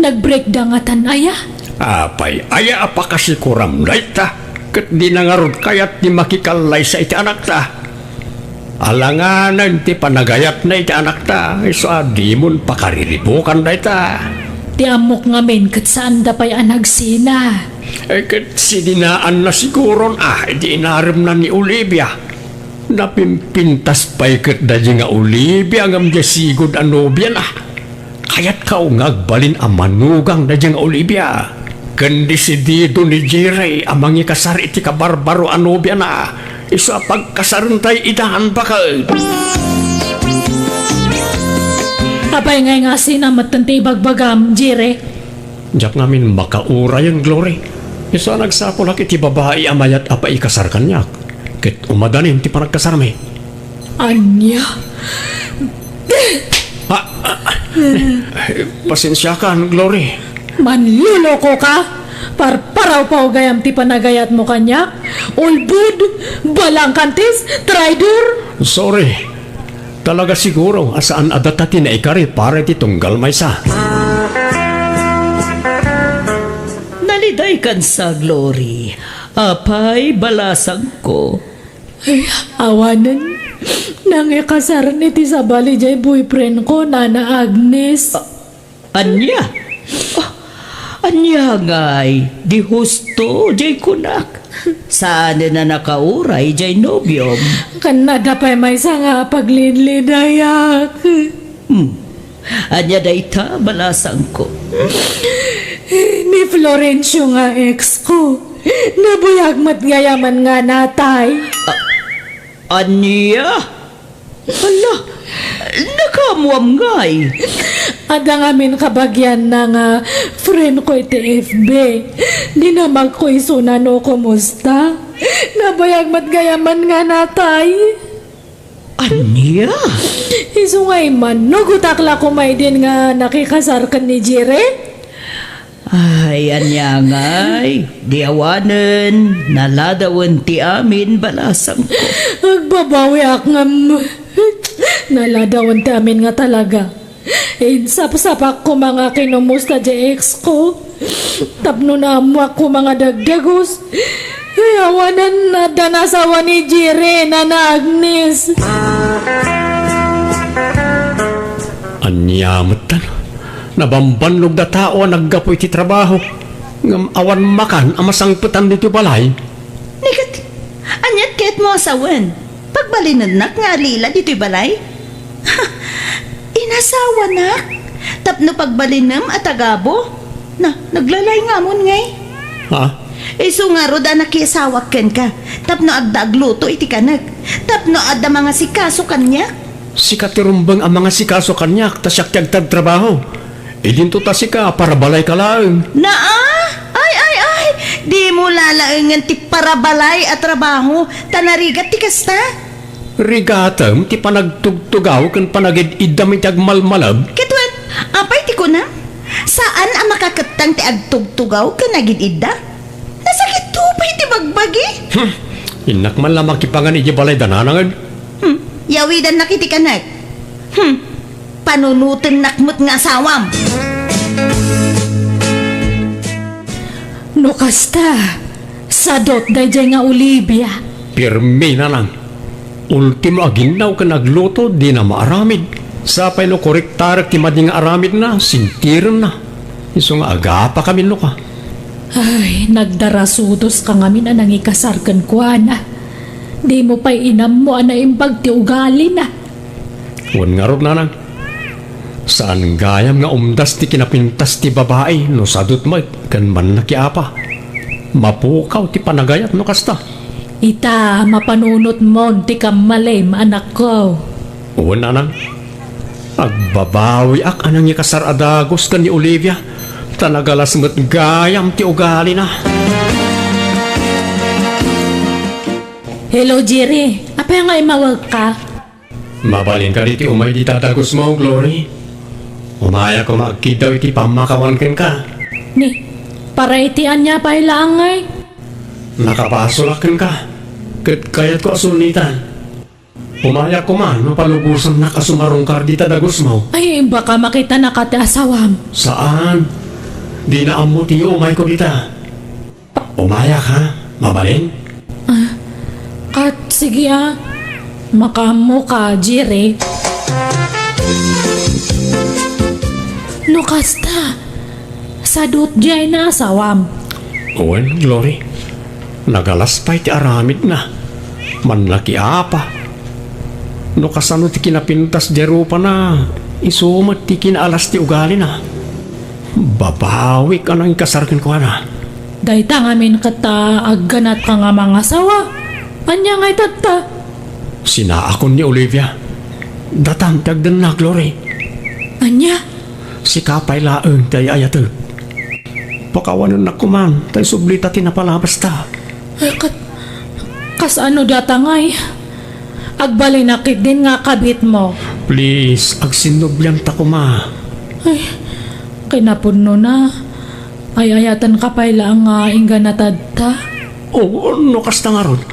Nagbreakda ngatan aya? Apay, aya a pakasikuram dayta? Ket dina ngarud kayat ti makikallaysa iti anakta. Alanganen ti panagayatna iti anakta, isu a dimon pakariribukan dayta. Ti ammok ngamin ket saanda pay a nagsina. Eh, ket sidinaanna siguron a idi inaremna ni Olivia. Napimpintas pay ket daydiay nga Olivia ngem diay sigud a nobiana. Kayatka nga agbalin a manugang daydiay nga Olivia. Ken desidido ni Jerry a mangikasar iti kabarbaro a nobiana. Isu a pagkasarentayo idan, baket. Apay ngay nga asina metten ti ibagbagam, Jerry? Diak ngamin makaurayen, Glory. Isu a nagsapulak iti babai a mayat a paikasar kaniak. Ket umadanin ti panagkasarmi. Ania? Ah, ah, pasensiakan, Glory. Manloloko ka? Parparawpaw gayam ti panagayatmo kaniak? Ulbod, balangkantis, traidor? Sorry. Talaga siguro a saan a data ti naikari para iti tunggal maysa. Nalidaykan sa, Glory. Apay, balasangko? Ay, awanen. Nangikasaren iti sabali jay boyfriend ko, Nana Agnes. Ania? Ah, ania ngay? Di husto jay kunak. Saanen a nakauray jay nobiom. Ken adda pay maysa nga paglinlinayak. Hmm. Ania dayta, balasangko? Ni Florencio nga ex ko. Nabuyag met gayamen nga natay. Ah, ania? Hala, nakaammoam ngay? Adda ngamin kabagianna nga friend ko iti F B. Dinamagko isuna no kumusta. Nabuyag met gayamen nga natay. Ania? Isu nga immanugotak la koma idin nga nakikasar ken ni Jerry? Ay, ania ngay? Di awanen, naladawen ti amin, balasangko. Agbabawiak ngem naladawen ti amin nga talaga. Insapsapak koma nga kinumusta diay ex ko. Tapno naammoak koma nga dagdagus. Ay, awanen, adda nasawa ni Jerry, Nana Agnes. Ania metten? Nabambannog a tao a naggapu iti trabaho, ngem awan makan a masangpetan ditoy balay. Ni ket, aniat kayatmo a sawen? Pagbalinennak nga alila ditoy balay? Inasawanak? Tapno pagbalinem a tagabu? Na, naglalay ngamon ngay? Ha? Isu ngarud a nakiasawak kenka, tapno adda agluto iti kanek, tapno adda mangasikaso kaniak? Sika ti rumbeng a mangasikaso kaniak, ta siak ti agtartrabaho. Idinto ta sika, parabalayka laeng. Naa? Ay, ay, ay! Dimo lalaengen ti parabalay a trabaho, ta narigat ti kasta. Rigatem ti panagtugtugaw ken panagid-iddam iti agmalmalab? Ket wen, apay ti kunam? Saan a makakettang ti agtugtugaw ken agid-idda? Nasakitto pay ti bagbagi. Hmm. Innak man la makipangan iti balay da nananged. Hmm. Yawidannak iti kanek. Hmm. Panunotennak met nga asawam. No kasta, sadut daydiay nga Olivia. Pirmi, nanang. Ultimo a ginnaw ken agluto, dina maaramid. Sapay no korektarek ti madi nga aramidna, sintirenna. Isu nga agapakamin no ka. Ay, nagdarasudoska ngamin a nangikasar kenkuana. Dimo pay inammo a naimbag ti ugalina. Wen ngarud, nanang. Saan gayam nga umdas ti kinapintas ti babai no sadut met ken mannakiapa. Mapukaw ti panagayat no kasta. Ita, mapanunotmon ti kammalim, anakko. Wen, nanang. Agbabawiak a nangikasar a dagus ken ni Olivia, ta nagalas met gayam ti ugalina. Hello, Jerry. Apay nga immawagka? Mabalin kadi ti umay dita dagusmo, Glory? Umayak koma agkiddaw iti pammakawan kenka. Ni, para iti ania pay laeng ngay? Nakapasolak kenka, ket kayatko a sulnitan. Umayak koma no palubosannak a sumarungkar dita dagusmo. Ay, baka makitanaka ti asawam. Saan. Dina ammo ti umayko dita. Umayak, ha? Mabalin? Ah, kat, sige, ah. Makaammo ka, Jerry. No kasta, Sadut diay naasawam. Wen, Glory. Nagalas pay ti aramidna. Mannakiapa. No kasano ti kinapintas diay rupana, isu met ti kinaalas ti ugalina. Babawik a nangikasar kenkuana. Dayta ngamin ket ta agganatka nga mangasawa. Ania ngay tatta? Sinaakon ni Olivia. Datam ti agdenna, Glory. Ania? Sika pay laeng ti ay-ayatek. Pakawanennak koman, ta isubli ta ti napalabasta. Ay, kat-, kasano data ngay? Agbalinak ketdin nga kabitmo. Please, agsinnublianta koma. Ay, kinapudnona. Ay-ayatenka pay laeng nga inggana tatta? O, no kasta ngarud,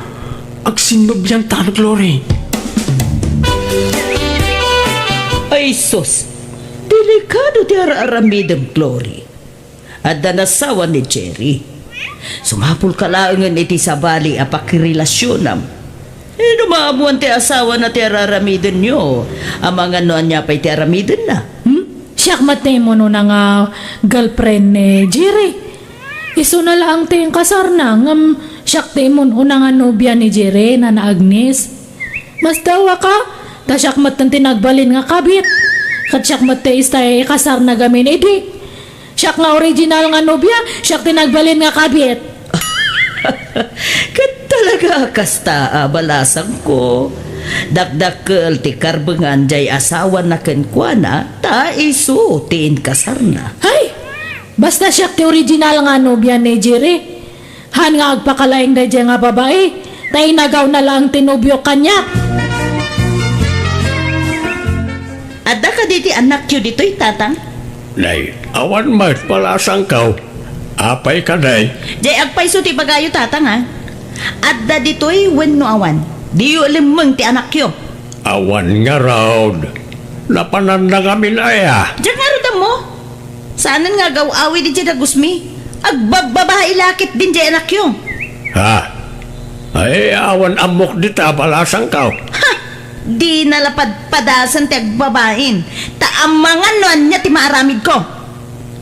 agsinnublianta, Glory. Ay sus, delikado ti ar-aramidem, Glory. Adda nasawa ni Jerry. Sumapulka laengen iti sabali a pakirelasionam. Inno maammoan ti asawana ti araramidenyo, amangan no ania pay ti aramidenna. Hmm? Siak met ti immun-una nga girlfriend ni Jerry. Isuna laeng ti inkasarna, ngem siak ti immun-una nga nobia ni Jerry, Nana Agnes. Masdaawaka, ta siak metten ti nagbalin nga kabit. Ket siak met ti istay ikasarna gamin idi. Siak nga original nga nobia, siak ti nagbalin nga kabit. Ket talaga a kasta a balasangko. Dakdakkel ti karbengan jay asawana kenkuana, ta isu ti inkasarna. Ay! Basta siak ti original nga nobia ni Jerry. Haan nga agpakalaing daydiay nga babai, ta inagawna laeng ti nobiok kaniak. Adda kadi ti annakyo ditoy, Tatang? Nay, awan met, balasangko. Apay kadi? Jay agpayso ti ibagayo, Tatang, a. Adda ditoy wenno awan? Diyo lemmeng ti annakyo. Awan ngarud. Napananna ngamin aya. Diak ngarud ammo. Saanen nga agaw-awid idiay dagusmi. Agbabbabai la ketdin jay annakyo. Ha? Ay, awan ammok dita, balasangko. Ha! Dina la padpadasen ti agbabain, ta amangan no ania ti maaramidko.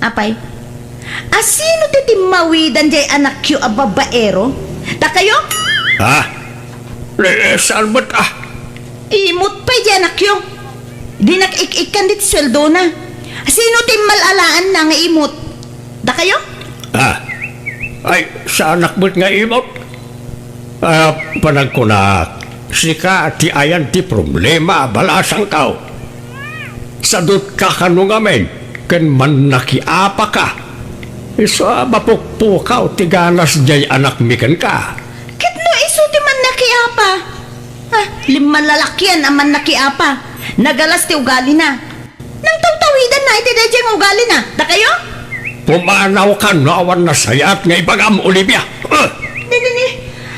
Apay, a sino ti timmawidan jay annakyo a babaero? Dakayo? Ha? Eh, saan met, ah? Imot pay jay annakyo. Dinak ik-ikkan dit sueldona. Sino ti immal-alaanna nga imot? Dakayo? Ah. Ay, saanak met nga imot? Ah, panagkunak, sika ti ayan ti problema, balasangko. Sadutka kano ngamin, ken mannakiapaka. Isu a mapukpukaw ti ganas jay annakmi kenka. Ket no isu ti mannakiapa? Ah, limmalalakian a mannakiapa. Nagalas ti ugalina. Nangtawtawidanna iti daydiay nga ugalina. Dakayo? Pumanawkan no awan nasayaat nga ibagam, Olivia. Ah! Ni, ni, ni.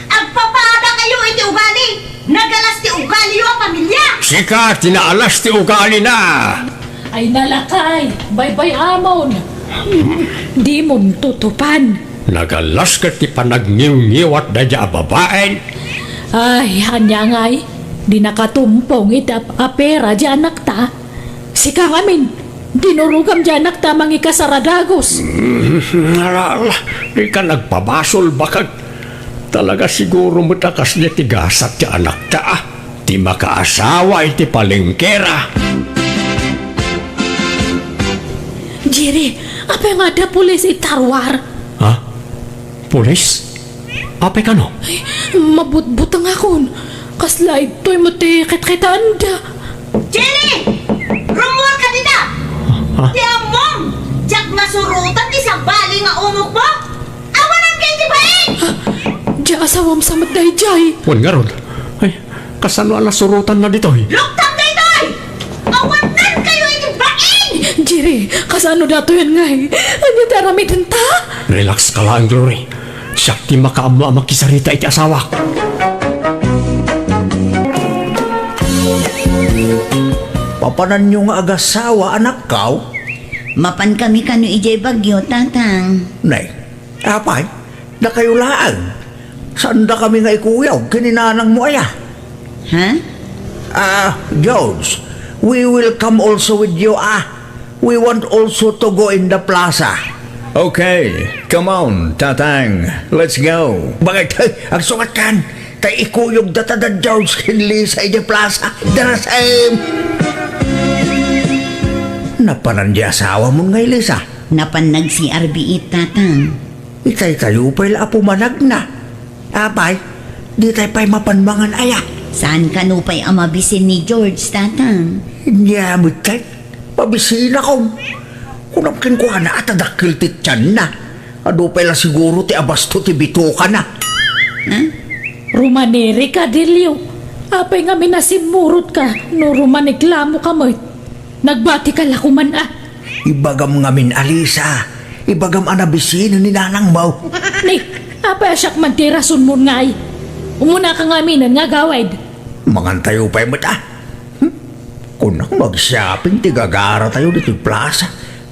Agpapadakayo iti ugali. Nagalas ti ugaliyo a pamilia. Sika ti naalas ti ugalina. Ay nalakay, baybay-amon. Dimon tutupan. Nagalas ket ti panagniwngiwat daydiay a babaen. Ay, ania ngay, di nakatumpong iti ap-, apera di anakta. Sika ngamin, dinurogam di anakta mangikasar a dagus. Mm, ala, ala, di ka nagpabasol, bakag. Talaga siguro met a kasdi ti gasat ti anakta, ah. Ti makaasawa iti palengkera. Jerry, apay nga adda pulis iti taruar? Ha? Pulis? Apay kano? Ay, mabutbutengakon. Kasla ditoy met ti kitkitaenda. Jerry! Rummuarka dita! Ha? Ti ammom, diak masurotan ti sabali nga unokmo! Awananka iti bain! Ha? Dia asawam sa met daydiay. Wen ngarud. Ay, kasano a nasurotanna ditoy? Luktam daytoy! Awanankayo iti bain! Jerry, kasano datoyen ngay? Ania ti aramidenta? Relax ka laeng, Glory. Siak ti makaammo a makisarita iti asawak. Papananyo nga agasawa, anakko? Mapankami kano idiay Baguio, Tatang. Nay, apay, dakayo laeng. Saandakami nga ikuyog ken ni nanangmo aya? Ha? Ah, George, we will come also with you, ah. We want also to go in the plaza. Okay, come on, Tatang. Let's go. Bakit? Agsukat kan. Tay ikuyog data da George ken Lisa idiay plaza. Darasem! Napanan di asawamon ngay, Lisa? Napan nag-C R B it, Tatang. Itay tayo pay la a pumanagna. Apay, di tay pay mapan mangan aya? Saan kano pay a mabisin ni George, Tatang? Nia met tay, mabisinakon. Kunam kenkuana a ta dakkel ti tianna. Adu pay la siguro ti abasto ti bitokana. Ha? Rumanirika, Delio. Apay ngamin a simmurotka no rumaniklamoka met? Nagbatika la koman a. Ibagam ngamin a, Lisa. Ibagam a nabisinen ni nanangmo. Ni, apay a siak man ti rasonmon ngay? Umunaka ngaminen nga agawid. Mangan tayo pay met a. Hmm? Kunam, mag-shopping ti gagaratayo ditoy plaza.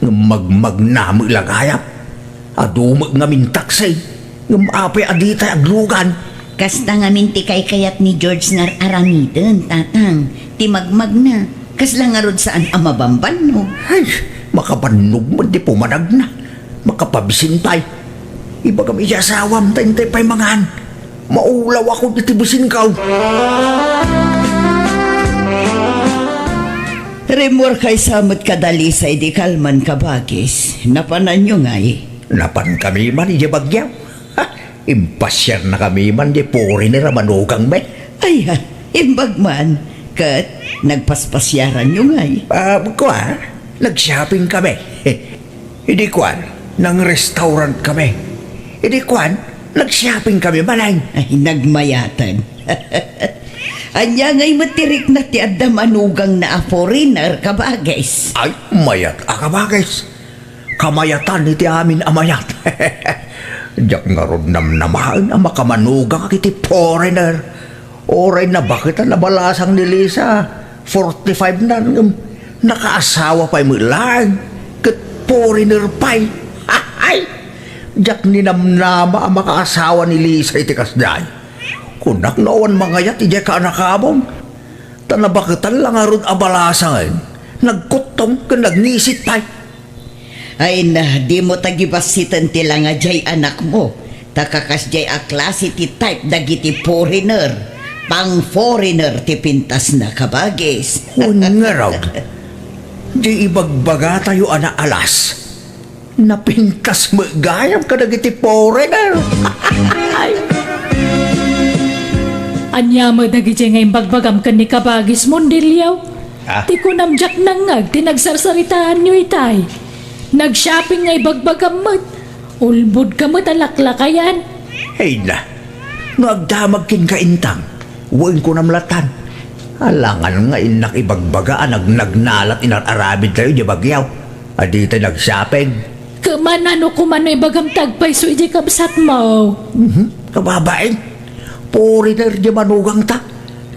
Ngem magmagna met la gayam. Adu met ngamin taksi, ngem apay a ditay aglugan? Kasta ngamin ti kaykayat ni George nga ar-aramiden, Tatang. Ti magmagna, kasla ngarud saan a mabambannog. Ay, makabannog met ti pumanagna. Makapabisin pay. Ibagam iti asawam ta intay pay mangan. Maulawakon iti bisinko. Rimmuar kaysa met kada Lisa idi kalman, kabagis. Napananyo ngay? Napankami man idiay Baguio. Ha, impasiarnakami man di foreigner a manugangmi. Ay, ha, imbag man. Ket nagpaspasaranyo ngay? Ah, kua, nag-shopping kami. Idi kuan, nang-restaurant kami. Idi kuan, nag-shopping kami manen. Ay, nagmayaten. Ania ngay met ti rikna ti adda manugangna a foreigner, kabagis? Ay, mayat a kabagis. Kamayatan iti amin a mayat. Diak ngarud namnamaen a makamanugangak iti foreigner. Uray nabaketan a balasang ni Lisa, forty-five nan, ngem nakaasawa pay met laeng, ket foreigner pay. Ay! Diak ninamnama a makaasawa ni Lisa iti kasdiay. Kunak no awan mangayat idiay kaanakamon. Ta nabaketan la ngarud a balasangen, nagkuttom ken nagngisit pay. Ay na, dimo ta gibassiten ti langa diay anakmo, ta kakasdiay a klase ti type dagiti foreigner. Pang-foreigner ti pintasna, kabagis. Wen ngarud, di ibagbagatayo a naalas. Napintas met gayam kadagiti foreigner. Ania met dagiti nga imbagbagam ken ni kabagismo, Deliaw? Ah? Ti kunam diak nangngeg ti nagsarsaritaanyo itay. Nag-shopping nga ibagbagam met. Ulbodka met a laklakayan. Ay na, no agdamag kenka intang, wen kunam latan. Alangan nga innak ibagbaga a nagnagnalat inar-aramidtayo idiay Baguio. A ditay nag-shopping. Kemana no kumano ibagam ti agpayso idiay kabsatmo? Mhm. Kababain, foreigner diay manugangta.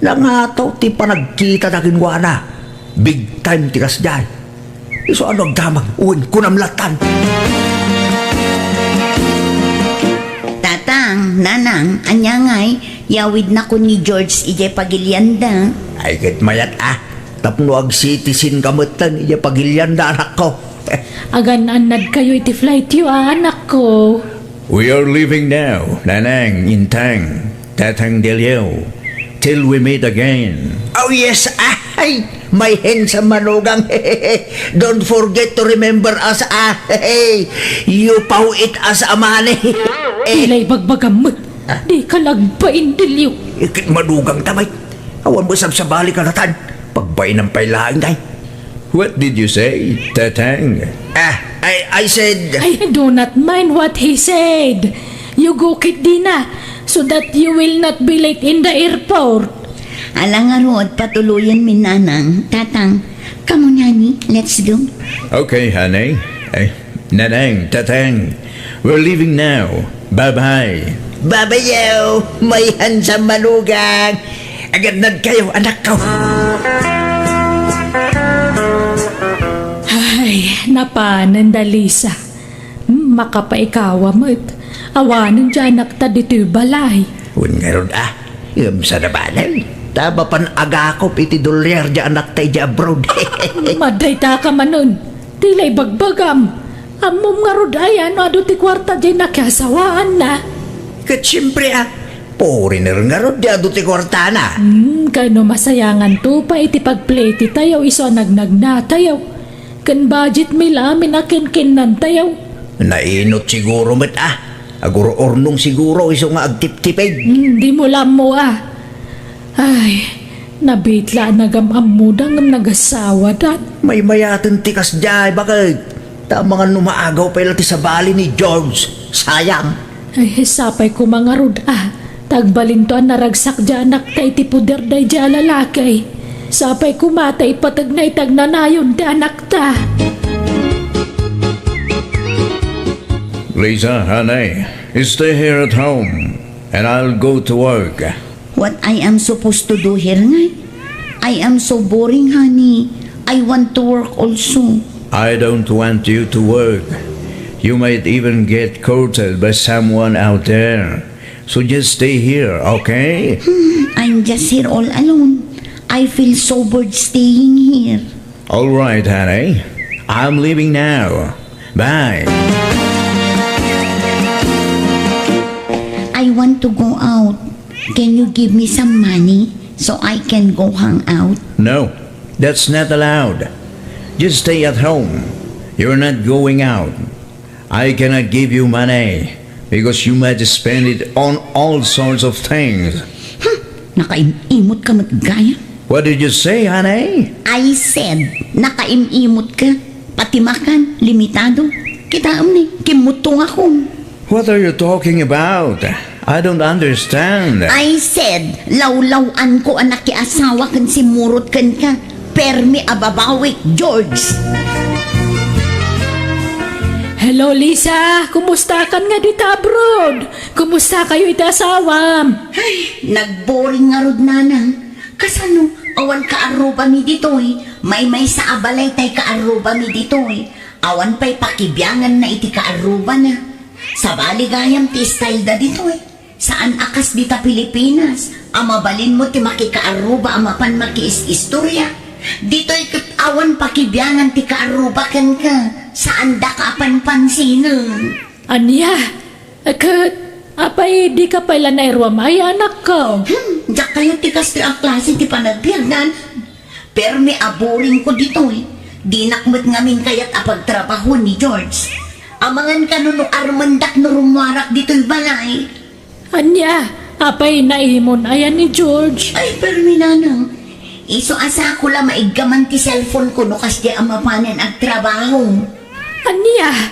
Nangataw ti panagkitada kenkuana. Big time ti kasdiay. Isu a no agdamag, wen kunam latan. Tatang, Nanang, ania ngay, yawidnakon ni George idiay pagilianda? Ay, ket mayat a. Tapno ag-citizen ka metten idiay pagilianda, anakko. Agan-annadkayo iti flightyo a, anakko. We are leaving now, Nanang, Intang, Tatang Deliaw, till we meet again. Oh yes, ah, ay, my handsome manugang. Don't forget to remember us, ah. You paw it as a money. Pila ibagbagam met. Ah? Di ka lagbain, Deliaw. Ikit manugang tamay. Awan mo sabsabali ka latan. Pagbainam pay laeng, day. What did you say, Tatang? Ah, I, I said I do not mind what he said. You go ketdina so that you will not be late in the airport. Ala ngarud, patuloyenmi, Nanang. Tatang, come on, honey, let's go. Okay, honey. Ay, Nanang, Tatang, we're leaving now. Bye-bye. Babayaw, my handsome manugang. Agannad kayo, anakko. Ay, napanen da Lisa. Hmm, makapaikawa met. Awanen ti anakta ditoy balay. Wen ngarud a, ngem saan a banen. Ta mapan agakop iti dolyar ti anakta idiay abroad. Madayta ka manen. Ti la ibagbagam. Ammom ngarud aya no adu ti kuarta diay nakiasawaanna? Ket siempre a, foreigner ngarud ti adu ti kuartana. Hmm, kano masayanganto pay iti pagpletitayo isu a nagnagnatayo. Ken budget mi la amin a kinkinnantayo. Nainot siguro met a. Agur-urnong siguro isu nga agtiptipig. Hmm, dimo la ammo a. Ay, nabitla a nagam-ammoda ngem nagasawadan. Maymayaten ti kasdiay, baket. Ta amangan no maagaw pay la ti sabali ni George. Sayang. Ay, sapay koma ngarud a. Ta agbalinto a naragsak diay anakta iti poder daydiay a lalaki. Sapay koma ta ipategna iti agnanayon ti anakta. Lisa, honey, stay here at home, and I'll go to work. What I am supposed to do here, ngay? I am so boring, honey. I want to work also. I don't want you to work. You might even get courted by someone out there. So just stay here, okay? Hmm, I'm just here all alone. I feel so bored staying here. All right, honey. I'm leaving now. Bye. I want to go out. Can you give me some money so I can go hang out? No, that's not allowed. Just stay at home. You're not going out. I cannot give you money because you might spend it on all sorts of things. Hmm, nakaim-imot ka met gayam. What did you say, honey? I said, nakaim-imot ka. Pati makan, limitado. Kitaem ni, kimmutto nga kun. What are you talking about? I don't understand. I said, lawlaw-an ko a nakiasawa ken simmurot kenka. Permi a babawik, George. Hello, Lisa. Kumustakan nga dita abroad? Kumustakayo iti asawam? Ay, nagboring ngarud, nanang. Kasano, awan kaarrubami ditoy? Maymaysa a balay tay kaarrubami ditoy. Awan pay pakibianganna iti kaarrubana. Sabali gayam ti style da ditoy. Saan a kas dita Pilipinas, a mabalinmo ti makikaarruba a mapan makiis-istorya. Ditoy ket awan pakibiangan ti kaarruba kenka. Saandaka a panpansinen. Ania? Ket, apay, dika pay la nairuam ay, anakko? Hmm, diak kayat ti kastoy a klase ti panagbiag, nanang. Permi a boring ko ditoy. Dinak met ngamin kayat a pagtrabahoen ni George. Amangan kano no armendak no rummuarak ditoy balay. Ania, apay naimon aya ni George? Ay, permi, nanang. Isu a sako la maiggaman ti cellphone ko no kasdiay a mapanen agtrabaho. Ania?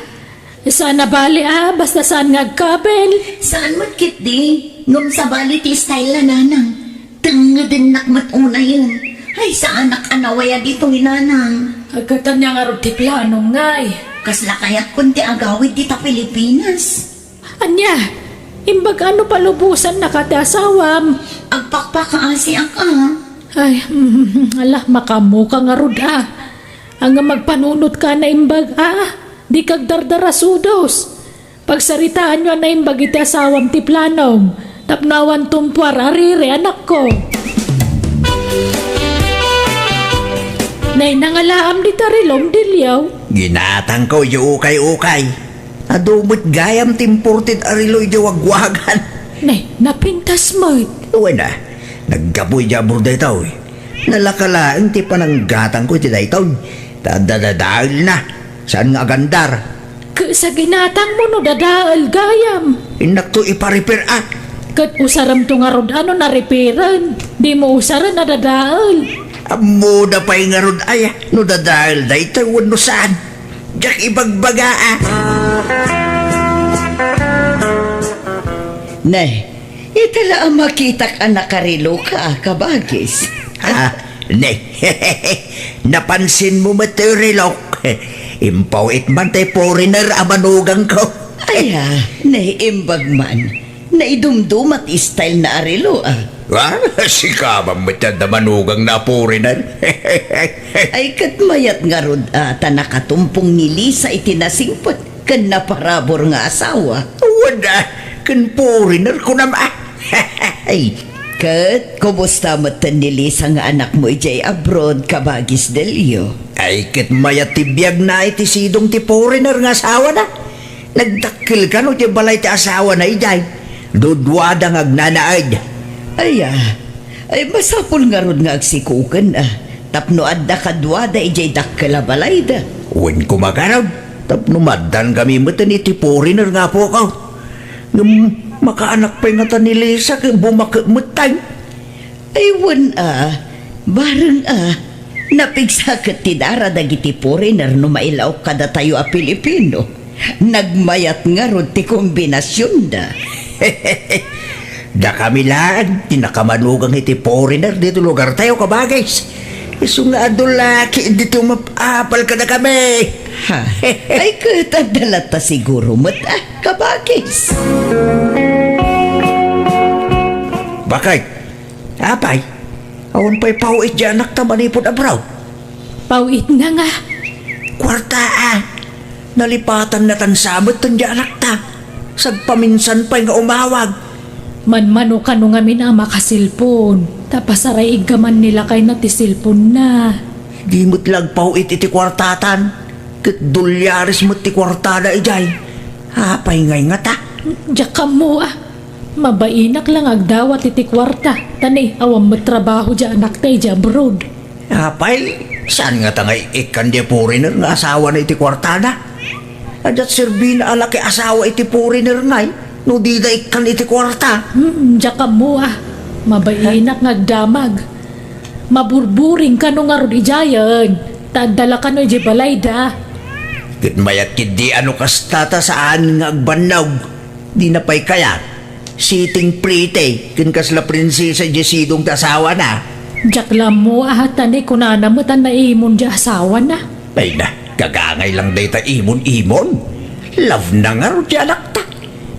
Saan a bali a, basta saan nga agkabel. Saan met ketdi, ngem sabali ti style la, nanang. Tengngedennak met unayen. Ay, saanak a nawaya ditoy, nanang. Agkatan niya ngarud ti plano, ngay. Kasla kayatkon ti agawid dita Pilipinas. Ania, imbag a no palubosannaka ti asawam? Agpakpakaasiak a. Ay, ala, makaammoka ngarud a. Ania, agpanunotka naimbag a. Dika agdardarasudos. Pagsaritaanyo a naimbag iti asawam ti planom, tapno awan tumpuar a riri, anakko. Nay, nangalaam dita relom, Dilio? Ginatangko, idiay ukay-ukay. Adu met gayam ti imported a relo idiay wagwagan. Nay, napintas met. Wen a, naggapu idiay abroad daytoy. Nalaka laeng ti pananggatangko iti daytoy. Ta dadadaelna. Saan nga agandar? Ket sa ginatangmo no dadael gayam. Innakto ipa-repair a. Ket usaremto ngarud a no na-repairen. Dimo usaren a dadael. Ammona pay ngarud aya no dadael daytoy wenno saan. Diak ibagbaga a. Ne, ita la a makitak a nakareloka a kabagis. Ah, ne. Napansinmo met ti relok? Impaw-it man ti foreigner a manugangko. Aya, naimbag man. Naidumduma ti style na a relo, a. Ah, sika man met ti adda manugangna a foreigner. Ay, ket mayat ngarud, a, ta nakatumpong ni Lisa iti nasingpet ken naparabur nga asawa. Wen a, ken foreigner kunam, a. Ay, ket kumusta metten ni Lisa nga anakmo idiay abroad, kabagis Delio? Ay, ket mayat ti biagna iti sidong ti foreigner nga asawana. Nagdakkel kano ti balay ti asawana idiay. Duduada nga agnanaed. Ay, ah, ay, masapul ngarud nga agsikoken, ah, tapno adda kaduada idiay dakkel a balayda. Wen, koma garud, tapno maaddaan kami met iti foreigner nga apok. Ngem makaanak pay ngata ni Lisa ket bumakek met tayo. Ay, wen a, bareng a, napigsa ket ti dara dagiti foreigner no mailaok kadatayo a Filipino. Nagmayat ngarud ti kombinasionda. Dakami laeng ti nakamanugang iti foreigner ditoy lugartayo, kabagis. Isu nga adu laki ditoy umap-apal kadakami. Ha? Ay, ket adda latta siguro met, ah, kabagis. Bakit? Apay, awan pay paw-it diay anakta manipud abroad? Paw-itna nga. Kuarta, a. Nalipatannatan sa met diay anakta. Sagpaminsan pay nga umawag. Manmano kano ngamin a makaselpon, ta pasaraiggaman ni lakayna ti selponna. Di met la agpaw-it iti kuartatan, ket dolyares met ti kuartada idiay. Apay ngay ngata? Diak ammo a. Mabainak la nga agdawat iti kuarta, ta ni awan met trabaho diay anakta idiay abroad. Apay, saan ngata nga ikkan diay foreigner nga asawana iti kuartada? Adda serbina a laki asawa iti foreigner ngay, no dida ikkan iti kuarta? Hmm, diak ammo a. Mabainak nga agdamag. Maburburing kano ngarud idiayen, ta adda la kano idiay balayda. Ket mayat ketdi a no kasta ta saan nga agbannog. Dina pay kayat. Sitting pretty, ken kasla prinsesa diay sidong ti asawana. Diak la ammo a, ta ni kunana met a naimon diay asawana. Ay na, gagangay lang dayta imon-imon. Love na ngarud diay anakta.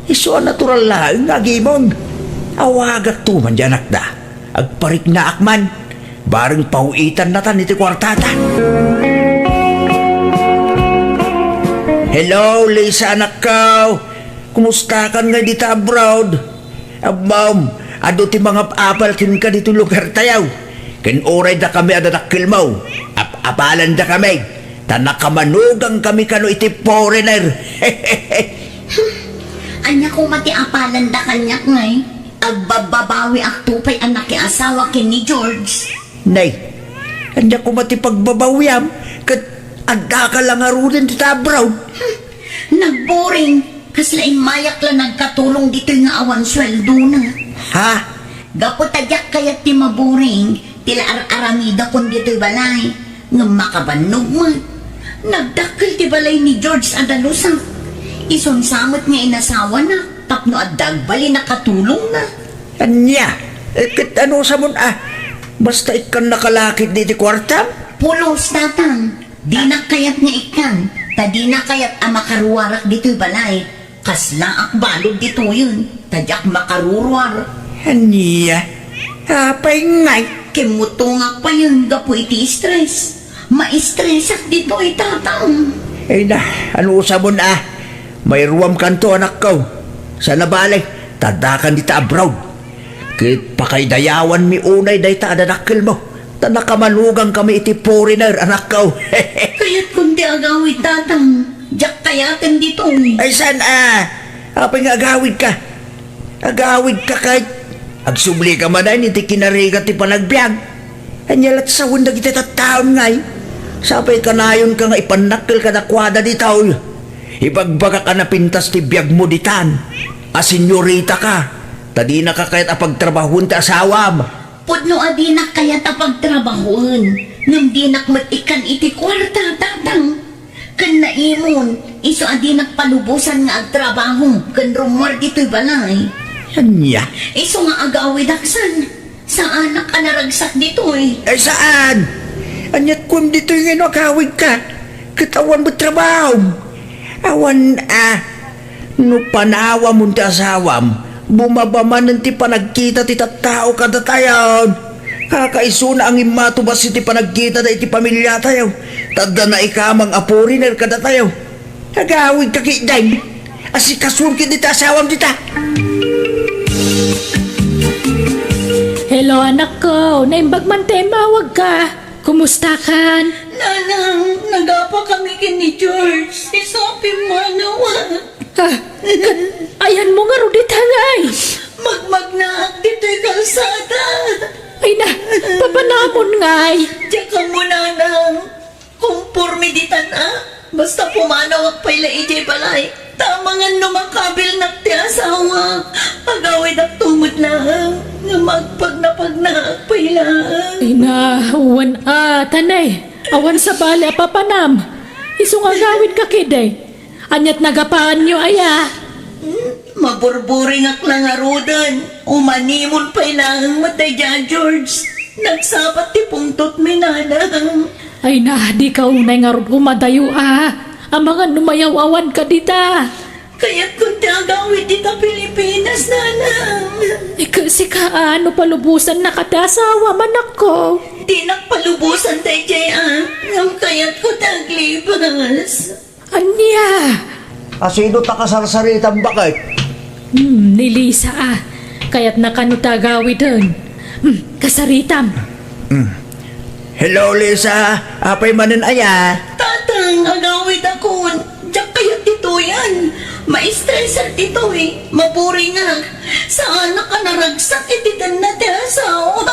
Isu a natural laeng nga agimon. Awagakto man diay anakda. Agpariknaak man. Bareng paw-itannatan iti kuartata. Hello, Lisa, anakko. Kumustakan ngay dita abroad? Ammom, adu ti mangap-apal kenka ditoy lugartayo. Ken uray dakami a dadakkelmo, ap-apalanda kami, ta nakamanugangkami kano iti foreigner. Ania koma ti apalanda kaniak ngay? Agbabbabawiakto pay a nakiasawa ken ni George. Nay, ania koma ti pagbabawiam ket addaka la ngaruden dita abroad? Hmm, nagboring. Kasla immayak la nagkatulong ditoy nga awan sueldona. Ha? Gapu ta diak kayat ti maboring, ti la ar-aramidakon ditoy balay. Ngem makabannog met. Nagdakkel ti balay ni George a dalusak. Isun sa met nga inasawana tapno adda agbalin a katulongna. Ania? Eh, ket anusamon a? Basta ikkannaka la ketdi ti kuartam? Pulos, Tatang. Dinak kayat nga ikkan, ta dina kayat a makaruarak ditoy balay. Kaslaak balud ditoyen, ta diak makaruruar. Ania? Apay ngay? Kimmutongak payen gapu iti stress. Maistresak ditoy, Tatang. Ay na, anusamon a? Mairuamkanto, anakko. Saan a bale, ta addakan dita abroad. Ket pakaidayawanmi unay dayta a dadakkelmo, ta nakamanugangkami iti foreigner, anakko. Kayatkon ti agawid, Tatang. Diak kayaten ditoy. Ay, saan a? Apay nga agawidka? Agawidka ket agsublika manen iti kinarigat ti panagbiag. Ania la't sawen dagiti tattaon ngay? Sapay kanayonka nga ipannakkel kadakuada ditoy. Ibagbagak a napintas ti biagmo ditan a senyoritaka, ta dinaka kayat a pagtrabahoen ti asawam. Pudno a dinak kayat a pagtrabahoen, ngem dinak met ikkan iti kuarta, Tatang. Ken naimon, isu a dinak palubosan nga agtrabaho ken rummuar ditoy balay. Ania? Isu nga agawidak san, saanak a naragsak ditoy. Ay, saan? Ania't kuem ditoy nga no agawidka? Ket awan met trabahom. Awan a. No panawamon ti asawam, bumaba manen ti panagkita ti tattao kadatayon. Kakaisuna a ngimmato bassit ti panagkitada iti pamiliatayo, ta adda naikamang a foreigner kadatayo. Agawidka ketdin. Asikasonka dita asawam dita. Hello, anakko. Naimbag man ti immawagka. Kumustakan? Nanang, nagapa kami ken ni George. Isu a pimmanaw. Ah, ket ayanmo ngarud ita, ngay? Magmagnaak ditoy kalsada. Ay na, papanamon, ngay. Diak ammo, nanang. Komporme ditan a. Basta pumanawak pay la idiay balay. Ta amangan no makabilnak ti asawak, agawidakto met laeng nga magpagnapagnaak pay laeng. Ay na, wen a, tanay. Awan sabali a papanam. Isu nga agawidka ketdi. Ania't nagapaanyo aya? Hmm, maburburingak la ngaruden. Umanimon pay laeng met daydiay a George. Nagsabat ti pungtotmi, nanang. Ay na, dika unay ngarud umadayo a. Amangan no mayaw-awanka dita. Kayatkon ti agawid dita Pilipinas, nanang. Ket sika a, no palubosannaka ti asawam, anakko? Dinak palubosan daydiay a, ngem kayatko ti aglibas. Ania? A, sino ta kasarsaritam, baket? Hmm, ni Lisa a. Kayatna kano ta agawiden. Hmm, kasaritam. Hmm. Hello, Lisa. Apay manen aya? Tatang, agawidakon. Diak kayat ditoyen. Maistresar ditoy. Maburingak. Saanak a naragsak iti tenna ti asawa.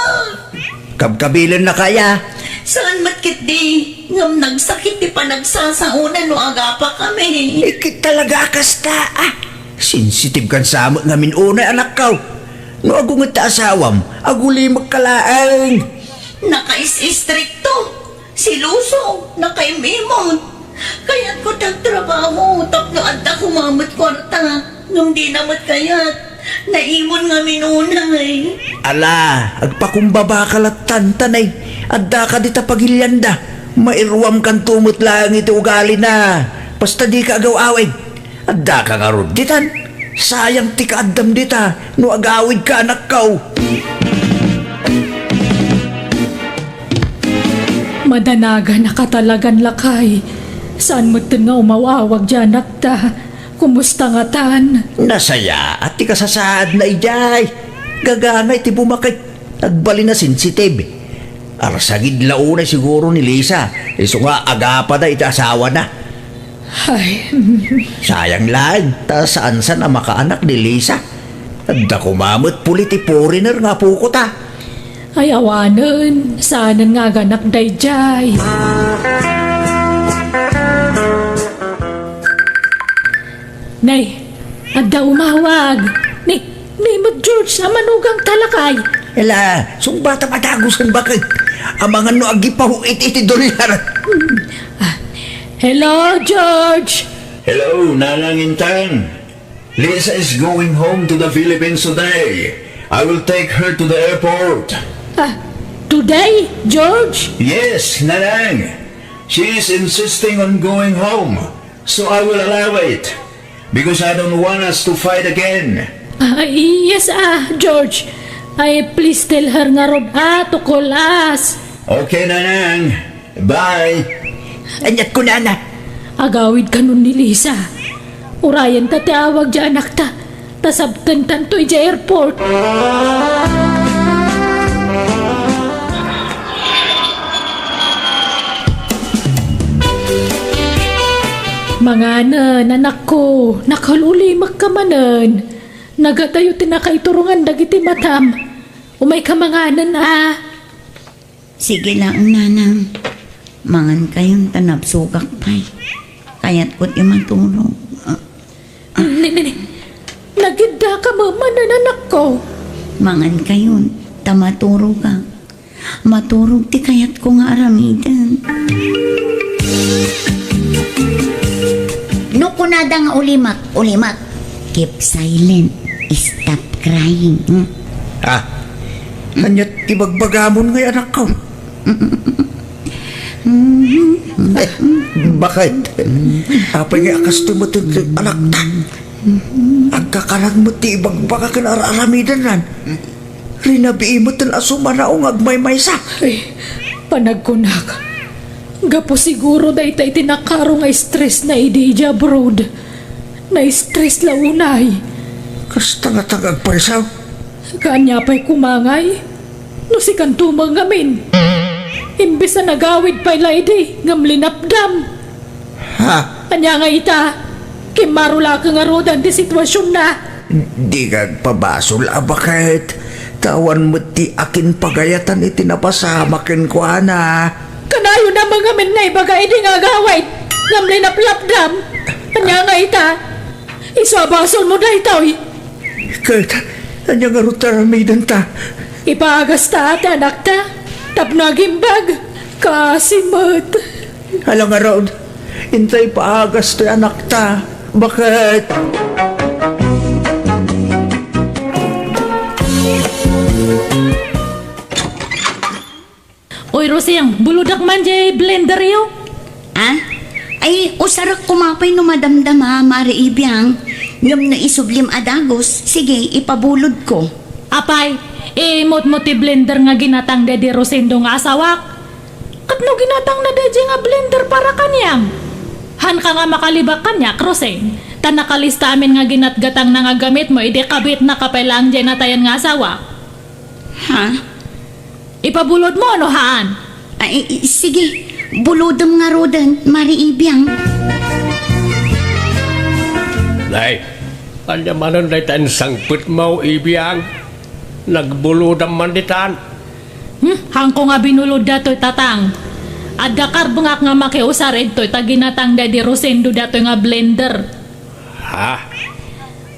Kabkabilennaka aya? Saan met ketdi, ngem nagsakit ti panagsasaona no agapa kami. Ket talaga a kasta, a. Sensitibkan sa met ngamin unay, anakko. No agunget ti asawam, agulimekka laeng. Nakaisistrikto, seloso, nakaim-imot. Kayatko ti agtrabaho tapno adda koma met kuarta, ngem dina met kayat. Naimon ngamin unay. Ala, agpakumbabaka lattan, tanay. Addaka dita pagilianda. Mairuamkanto met laeng iti ugalina. Basta dika agaw-awid. Addaka ngarud ditan. Sayang ti kaaddam dita no agawidka, anakko. Madanaganaka talagan, lakay. Saan metten nga umaw-awag diay anakta? Kumusta ngatan? Nasayaat ti kasasaadna idiay. Gagangay ti bumakek. Agbalin a sensitib. Arsagid la unay siguro ni Lisa, isu nga agapada iti asawana. Ay. Sayang laeng, ta saansan a makaanak ni Lisa. Adda koma met puli ti foreigner nga apokota. Ay, awanen, saanen nga aganak daydiay. Nay, adda umawag. Ni, ni met George a manugangta, lakay. Ela, sungbatam a dagusen, baket. Amangan no agipaw iti, iti dolyar. Hmm. Ah, hello, George. Hello, Nanang Intang. Lisa is going home to the Philippines today. I will take her to the airport. Ah, today, George? Yes, Nanang. She is insisting on going home, so I will allow it, because I don't want us to fight again. Ah, yes, ah, George. Ay, please tell her ngarud, ah, to call us. Okay, Nanang. Bye. Aniat kunana? Agawid kanon ni Lisa. Urayenta ti awag diay anakta, ta sabtentanto idiay airport. Manganen, anakko, nakaul-ulimekka manen. Nagadayo ti nakaiturongan dagiti matam. Umayka manganen, a. Sige laeng, Nanang. Mangankayon ta nabsogak pay. Kayatko ti matulog. Ah. Ni, ni, ni. Nagiddaka manen, anakko. Mangankayon ta maturogak. Maturog ti kayatko nga aramiden. No kunada nga ulimek, ulimek. Keep silent. Stop crying. Hmm? Ah, aniat ti bagbagamon ngay, anakko? Eh, baket? Apay nga a kastoy met ti anakta? Agkakarang met ti ibagbaga ken ar-aramidennan. Rinabii met a sumanao nga agmaymaysa. Ay, panagkunak. Gapu siguro dayta iti nakaro nga stressna idi idiay abroad. Na-stress la unay. Kasta nga ta nga agparisaw. Kaanya pay koma ngay? No sikanto met ngamin. Imbes a nagawid pay la idi, ngem linapdam. Ha? Ania nga ita? Kimmaro la ka ngaruden ti situasionna. Di agpabasol a baket. Ta awan met ti akin pagayatan iti napasamak kenkuana. Kanayon a mangamin nga ibaga idi nga agawid, ngem linaplapdam. Ania nga ita? Isu a basolmo daytoy. Ket ania ngarud ti aramidenta? Ipaagasta ti anakta tapno agimbag. Kaasi met. Ala ngarud, inta ipaagas ti anakta. Baket? Oy, Rosing, bulodak man jay blenderyo. Ah? Ay, usarek koma pay no madamdama, Mare Ibiang. Ngem no isublim a dagus, sige, ipabulodko. Apay, imutmo ti blender nga ginatang daydi Rosendo nga asawak. Ket no ginatangna daydi nga blender para kaniam? Haanka nga makalibak kaniak, Rosing. Ta nakalista amin nga ginatgatangna nga gamitmo idi kabitnaka pay laeng jay natayan nga asawak. Ha? Ipabulodmo no haan? Ay, i-, sige. Bulodem ngaruden, Mare Ibiang. Nay, ania manen dayta insangpetmo, Ibiang? Nagbulodam man ditan. Hmm, haanko nga binulod datoy, Tatang. Adda karbengak nga makiusar idtoy ta ginatang daydi Rosendo datoy nga blender. Ha?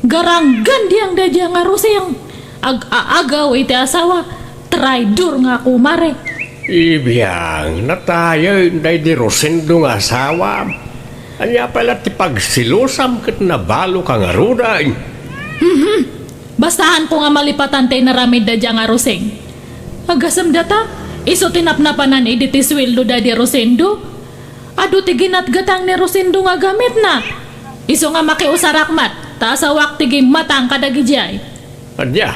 Garanggan diang daydiay nga Rosing. Ag-aagaw iti asawa. Traidor nga kumare. Ibiang, natayen daydi Rosendo nga asawam. Ania pay la ti pagselosam ket nabaloka ngaruden? Mhm. Basta haanko nga malipatan ti inaramid daydiay nga Rosing. Agasem data, isu ti napnapanan idi ti sueldo daydi Rosendo. Adu ti ginatgatang ni Rosendo nga gamitna. Isu nga makiusarak met, ta asawak ti gimmatang kadagidiay. Ania?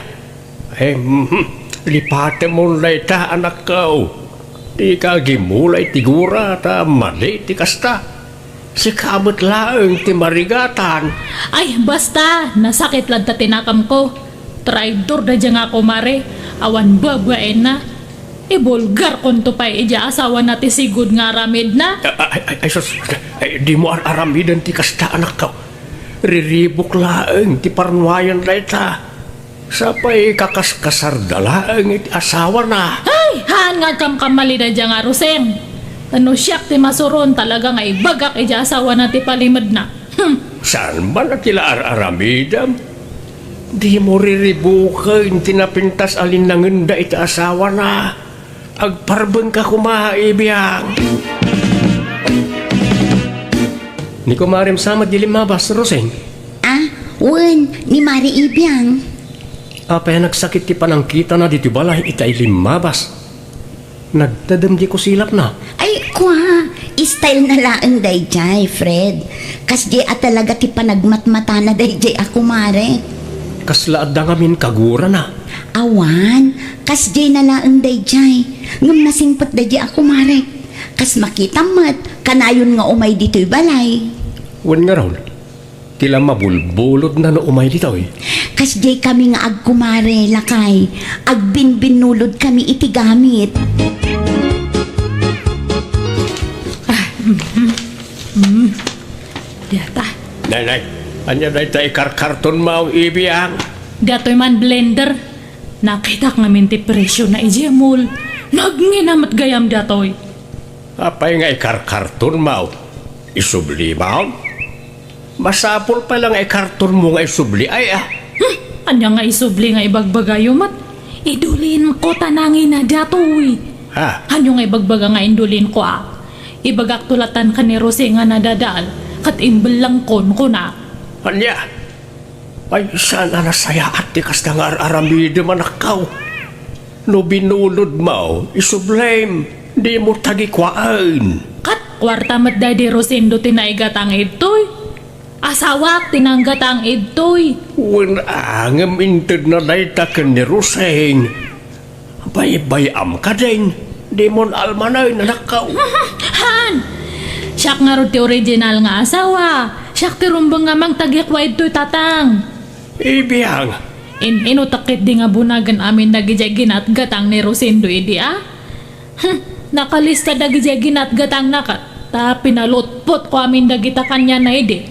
Ay, mhm. Lipatemon dayta, anakko. Dika agimula iti gura, ta madi ti kasta. Sika met laeng ti marigatan. Ay, basta, nasakit latta ti nakamko. Traidor daydiay nga kumare, awan babaenna. Ibulgarkonto pay idiay asawana ti sigud nga aramidna. Ay, ay, ay, sus, ay, dimo ar-aramiden ti kasta, anakko. Riribuk laeng ti parnuayan dayta. Sapay kakaskasarda laeng iti asawana. Ay, haan nga agkamkamali daydiay nga Rosing. No siak ti masuron, talaga nga ibagak idiay asawana ti palimedna. Hmm. Saan man a ti la ar-aramidem? Dimo riribuken ti napintas a linnangenda iti asawana. Agparbengka koma, Ibiang. Ni kumarem sa met ti limmabas, Rosing? Ah, wen, ni Mare Ibiang. Apay a nagsakit ti panangkitana ditoy balay ita limmabas? Nagtedem di kusilapna. Ay, kua, style na laeng daydiay, Fred. Kasdiay a talaga ti panagmatmatana daydiay a kumare. Kasla adda ngamin kagurana. Awan, kasdiay na laeng daydiay. Ngem nasingpet daydiay a kumare. Kas makitam met, kanayon nga umay ditoy balay. Wen ngarud, ti la mabulbulodna no umay ditoy. Kasdiay kami nga agkumare, lakay. Agbinbinnulod kami iti gamit. Ah, mm, mm. Diata. Nay, nay, ania dayta ikarkartonmo, Ibiang? Datoy man blender. Nakitak ngamin ti presiona idiay mall. Nagngina met gayam datoy. Apay nga ikarkartonmo? Isublimo? Masapul pay la nga ikartonmo nga isubli, ay, ah. Hmm, ania nga isubli nga ibagbagayo met? Idulinko ta nangina datoy. Ha? Ania nga ibagbaga nga indulinko, ah? Ibagakto latan ken ni Rosing a nadadael, ket imbellengkon, kuna. Ania? Ay, saan a nasayaat ti kasta nga ar-aramidem, anakko. No binulodmo, isublim, dimo tagikuaen. Ket kuarta met daydi Rosendo ti naigatang idtoy. Asawak ti nanggatang idtoy. Wen a, ngem intedna dayta ken ni Rosing. Baybay-am kadin, dimon almanen, anakko. Han! Siak ngarud ti original nga asawa. Siak ti rumbeng nga mangtagikua idtoy, Tatang. Ibiang. In-inutek ketdi nga bunagen amin dagidiay ginatgatang ni Rosendo idi, a? Hmm, Nakalista dagidiay ginatgatangna ket ta pinalutpotko amin dagita kaniana idi.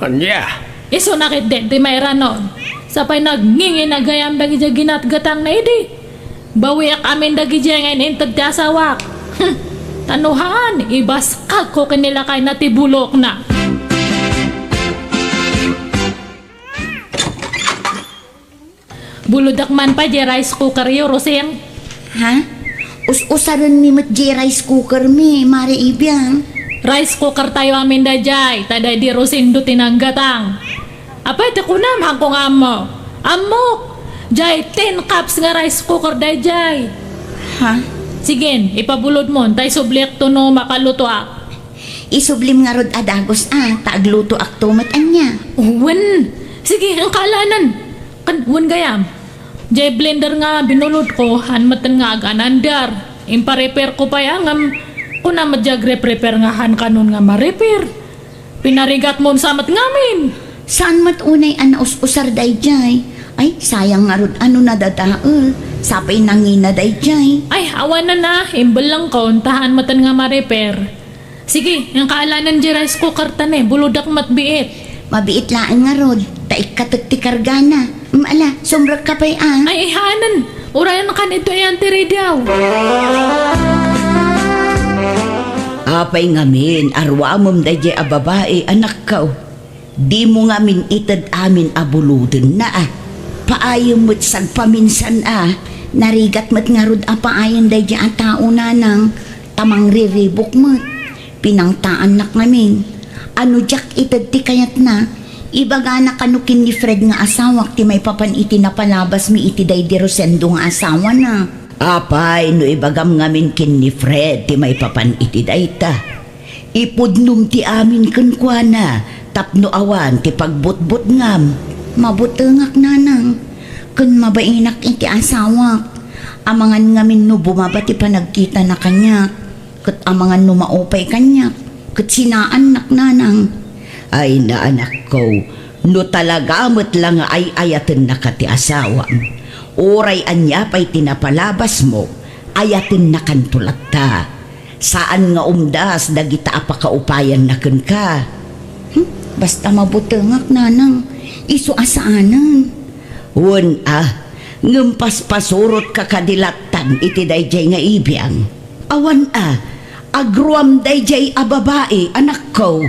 Ania? Isuna ketdi ti mairanon. Sapay nagngingina gayam dagidiay ginatgatangna idi. Bawiak amin dagidiay nga in-inted ti asawak. Hmm. Ta no haan, ibaskagko ken ni lakayna ti bulokna. Buludak man pay diay rice cooker yo, Rosing. Ha? Us-usarenmi met diay rice cooker mi, Mare Ibiang. Rice cooker tayo amin daydiay, ta daydi Rosendo ti nanggatang. Apay ti kunam, haanko nga ammo. Ammok! Diay tin cups nga rice cooker daydiay. Ha? Sige, ipabulodmon, ta isubliakto no makalutoak. Isublim ngarud a dagus a, ta aglutoakto met ania. Wen, sige, engka alanan. Kan, wen gayam. Diay blender nga binulodko, haan metten nga aganandar. Imparepairko pay a, ngem kuna met diay agrepair nga haan kanon nga marepair. Pinarigatmon sa met ngamin. Saan met unay a naus-usar daydiay? Ay, sayang ngarud a no nadadael. Sapay nangina daydiay. Ay, awanen a, imbellengkon, ta haan metten nga marepair. Sige, engka alanan diay rice cooker ta ne, bulodak met biit. Mabiit laeng ngarud, ta ikkatek ti kargana. Mm, ala, sumrekka pay a. Ay, ihanen. Urayan kan ito ayan ti radio. Apay ngamin, aruamem daydiay a babai, anakko. Dimo ngamin ited amin a bulodenna a. Paayem met sagpaminsan a. Narigat met ngarud a paayen daydiay a tao, nanang. Ta mangriribuk met. Pinangtaannak ngamin. A no diak ited ti kayatna, ibagana kano ken ni Fred nga asawak ti maipapan iti napalabasmi iti daydi Rosendo nga asawana. Apay no ibagam ngamin ken ni Fred ti maipapan iti dayta? Ipudnom ti amin kenkuana tapno awan ti pagbutbutngam. Mabutengak, nanang. Ken mabainak iti asawak. Amangan ngamin no bumaba ti panagkitana kaniak. Ket amangan no maupay kaniak, ket sinaannak, nanang. Ay, naanakko, no talaga met la nga ay-ayatennaka ti asawam, uray ania pay ti napalabasmo, ayatennakanto latta. Saan nga umdas dagita a pakaupayanna kenka. Hmm, basta mabutengak, nanang, isu a saanen. Wen a, ngem paspasurotka kadi lattan iti daydiay nga ibiang. Awan a, agruam daydiay a babai, anakko.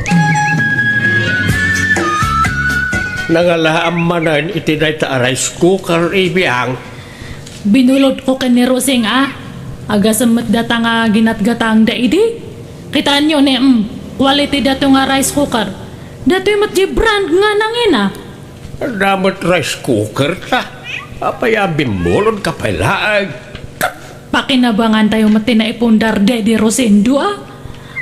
Nangalaam manen iti dayta a rice cooker, ibiang. Binulodko ken ni Rosing a, agasem met data nga ginatgatangda idi. Kitaenyo ne, mm, quality dato nga rice cooker. Datoy met di brand nga nangina. Adda met rice cooker ta. Apay a bimmulodka pay laeng? Pakinabangan tayo met ti naipundar daydi Rosendo a.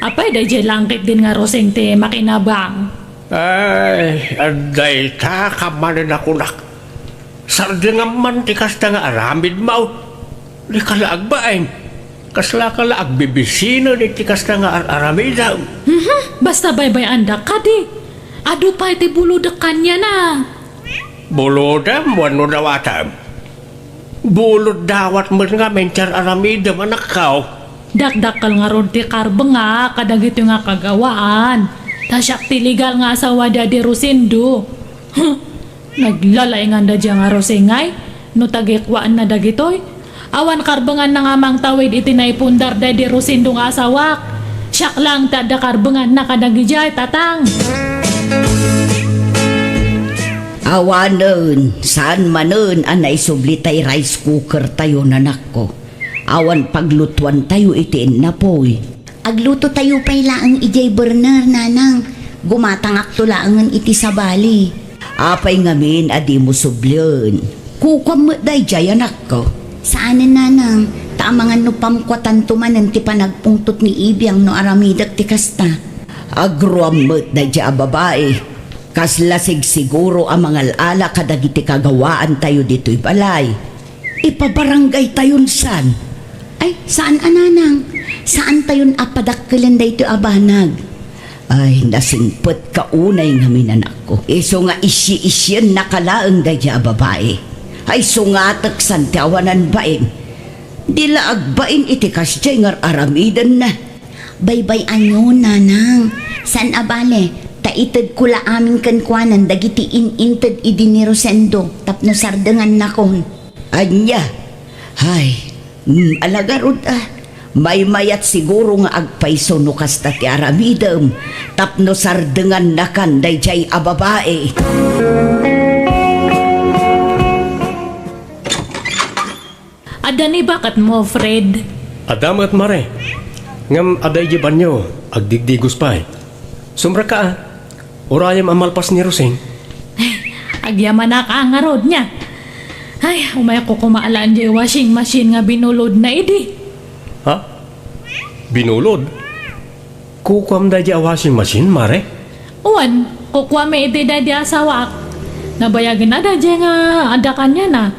Apay daydiay langkit din nga Rosing ti makinabang. Ay, adda ita ka manen a kunak. Sardengam man ti kasta nga aramidmo. Dika la agbain. Kaslaka la agbibisinen iti kasta nga ar-aramidem. Mhm, basta baybay-andak kadi. Adu pay ti bulodek kaniana. Bulodem wenno dawatem? Bulod dawat met ngamin ti ar-aramidem, anakko. Dakdakkel ngarud ti karbengak kadagitoy nga kagawaan. Ta siak ti legal nga asawa daydi Rosendo. Huh. Naglalainganda dia nga Rosing ay, no tagikuaenna dagitoy. Awan karbenganna nga mangtawid iti naipundar daydi Rosendo nga asawak. Siak laeng ti adda karbenganna kadagidiay, tatang. Awanen, saan manen a naisubli tay rice cooker tayo, nanakko. Awan paglutuan tayo iti innapoy. Agluto tayo pay laeng idiay burner, nanang. Gumatangakto laengen iti sabali. Apay ngamin a dimo sublien? Kukuam met daydiay, anakko. Saanen, nanang, ta amangan no pamkuatanto manen ti panagpungtot ni Ibiang no aramidek ti kasta. Agruam met daydiay a babai. Kasla sigsiguro a mangal-ala kadagiti kagawaan tayo ditoy balay. Ipabarangay tayon san? Ay, saan a, nanang. Saan tayon a padakkelen daytoy a banag. Ay, nasingpetka unay ngamin, anakko. Isu nga isyi-isyiennaka laeng daydiay a babai. Ay, sungatek san ti awanan bain. Di la agbain iti kasdiay nga ar-aramidenna. Baybay-anyo, nanang. Saan a bale, ta itedko la amin kenkuanan dagiti in-inted idi ni Rosendo tapno sardengannakon. Ania? Hay, mm, ala ngarud a. Maymayat siguro nga agpayso no kasta ti aramidem tapno sardengannakan daydiay a babai. Adda ni baketmo, Fred? Adda met, Mare. Ngem adda idiay banio, agdigdigos pay. Sumrekka a. Urayem a malpas ni Rosing. Agyamanak a ngarud nia. Ay, umayko koma alaen diay washing machine nga binulodna idi. Ha? Binulod? Kukuam daydi a washing machine, Mare? Wen, kukuami iti daydi a asawaak. Nabayagen a daydi nga adda kaniana.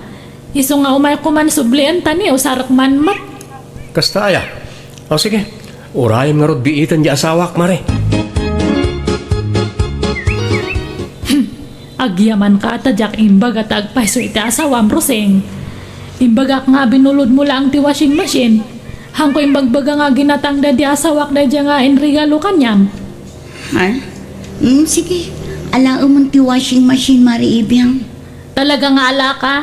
Isu nga umayko man sublien ta ni usarek man met. Kasta aya? O sige, urayem ngarud biiten di asawaak, Mare. Agyamanka ta diak imbaga ta agpayso iti asawam, Rosing. Imbagak nga binulodmo laeng ti washing machine. Haanko imbagbaga nga ginatang daydi asawak daydi nga inregalo kaniam. Ha? Mm, sige. Alaemon ti washing machine, Mare Ibiang. Talaga nga alaka?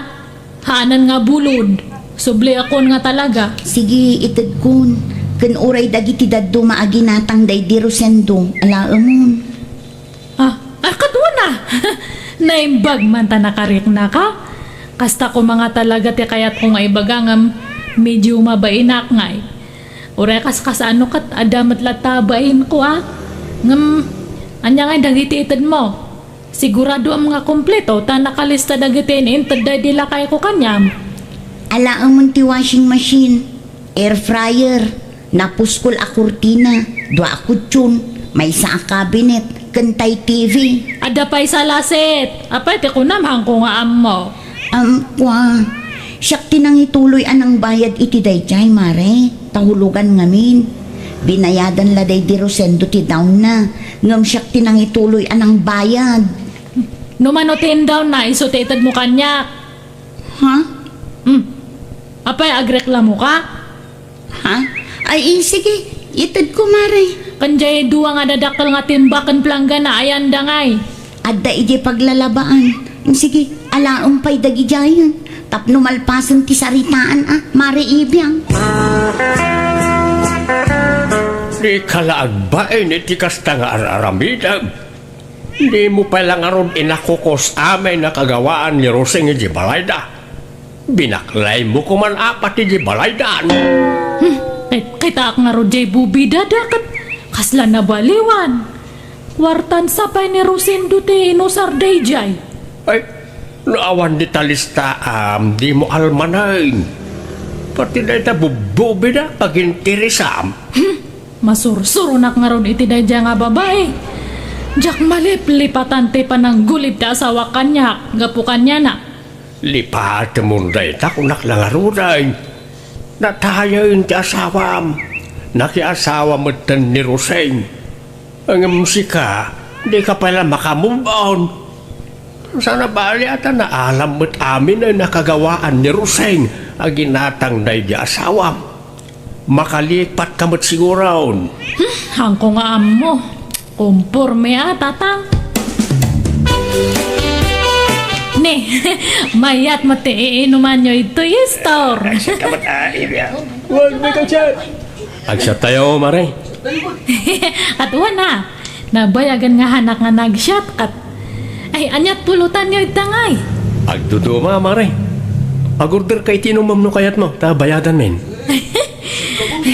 Haanen nga bulod. Subliakon nga talaga. Sige, itedkon. Ken uray dagiti dadduma a ginatang daydi Rosendo, alaemon. Ah, ah, katuana! Naimbag man ta nakariknaka. Kasta koma nga talaga ti kayatko nga ibaga ngem medio mabainak ngay. Uray kasano ket adda met latta a bainko a. Ngem, ania ngay dagiti itedmo? Siguradoem nga kompleto ta nakalista dagiti in-inted daydi lakayko kaniam. Alaemon ti washing machine, air fryer, napuskol a kurtina, dua a kutson, maysa a cabinet, ken tay T V. Adda pay salaset. Apay ti kunam, haanko nga ammo. Am, kua, siak ti nangituloy a nangbayad iti daydiay, Mare, ta hulogan ngamin. Binayadan la daydi Rosendo ti down-na, ngem siak ti nangituloy a nangbayad. No mano ti indown-na, isu ti itedmo kaniak. Ha? Hmm. Apay, agreklamoka? Ha? Ay, sige, itedko, Mare. Ken diay dua nga dadakkel nga timba ken planggana, ayanda ngay? Adda idiay paglalabaan. Sige, alaem pay dagidiayen. Tapno malpasen ti saritaan, a, Mare Ibiang. Dika la agbain iti kasta nga ar-aramidem. Dimo pay la ngarud inakukos amay a kagawaan ni Rosing idiay balayda. Binaklaymo koman apat idiay balaydan. Hmm, ket, kitaak ngarud diay bubidada ket kasla nabaliwan. Kuartan sa pay ni Rosendo ti inusar daydiay. Ay, no awan dita listaam, dimo almanen. Pati dayta bubbubida, pagintirisam. Hmm, masursuronak ngarud iti daydiay nga babai. Diak maliplipatan ti pananggulib ti asawak kaniak gapu kaniana. Lipatemon dayta, kunak la ngaruden. Natayen ti asawam. Nakiasawa metten ni Roseng. Ngem sika, dika pay la maka-move on. Sana bali a ta naalam met amin a nakagawaan ni Roseng a ginatang daydi asawam. Makalipatka met siguron. Hmm, haanko nga ammo. Kumporme a, tatang. Ne, mayat met ti iinumanyo itoy, Estor. Ay, siya ka met, ah, Evia. Huwag may kachat. Agsiattayo, Mare. At wana, nabayagen nga hanak nga nagsiat kat. Ay, ania pulotanyo ita ngay? Agduduma, Mare. Agorderka iti inumem no kayatmo, ta bayadanmin.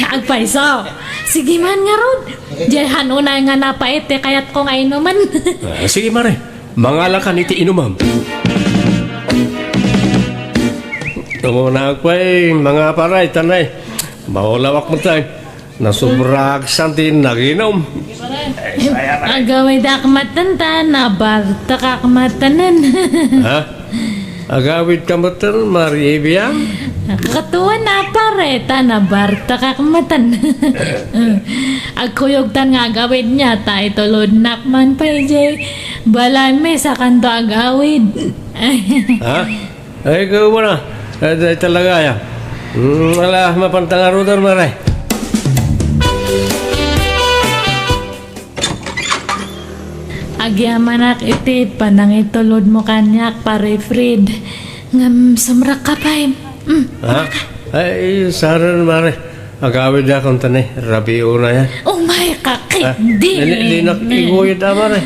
Agpayso. Sige man ngarud. Diay han unay nga napait ti kayatko nga inumen. Ah, sige, Mare. Mangalakan iti inumem. Umunak pay, mga paray, tanay. Maulawak met tay. Nasubrak san ti naginum. Agawidak maten ta, nabartekak matenen. Ha? Agawidka maten, Mare Ebiang? Katuan a pare, ta nabartekak maten. Agkuyogtan nga agawidna, ta itulodnak man pay jay balaymi, sakanto agawid. Ha? Ay, ikaw mo na. Ay, ay, talaga, ya. Hmm, ala, mapanta ngaruden, mare. Agyamanak iti panangitulodmo kaniak, Pare Fred. Ngem sumrekka pay. Mm. Ha? Ay, saan, mare. Agawidakon ta ni, rabii unay. Umay ka, ah, ketdi. Di, di, dinak iguyod, a, mare.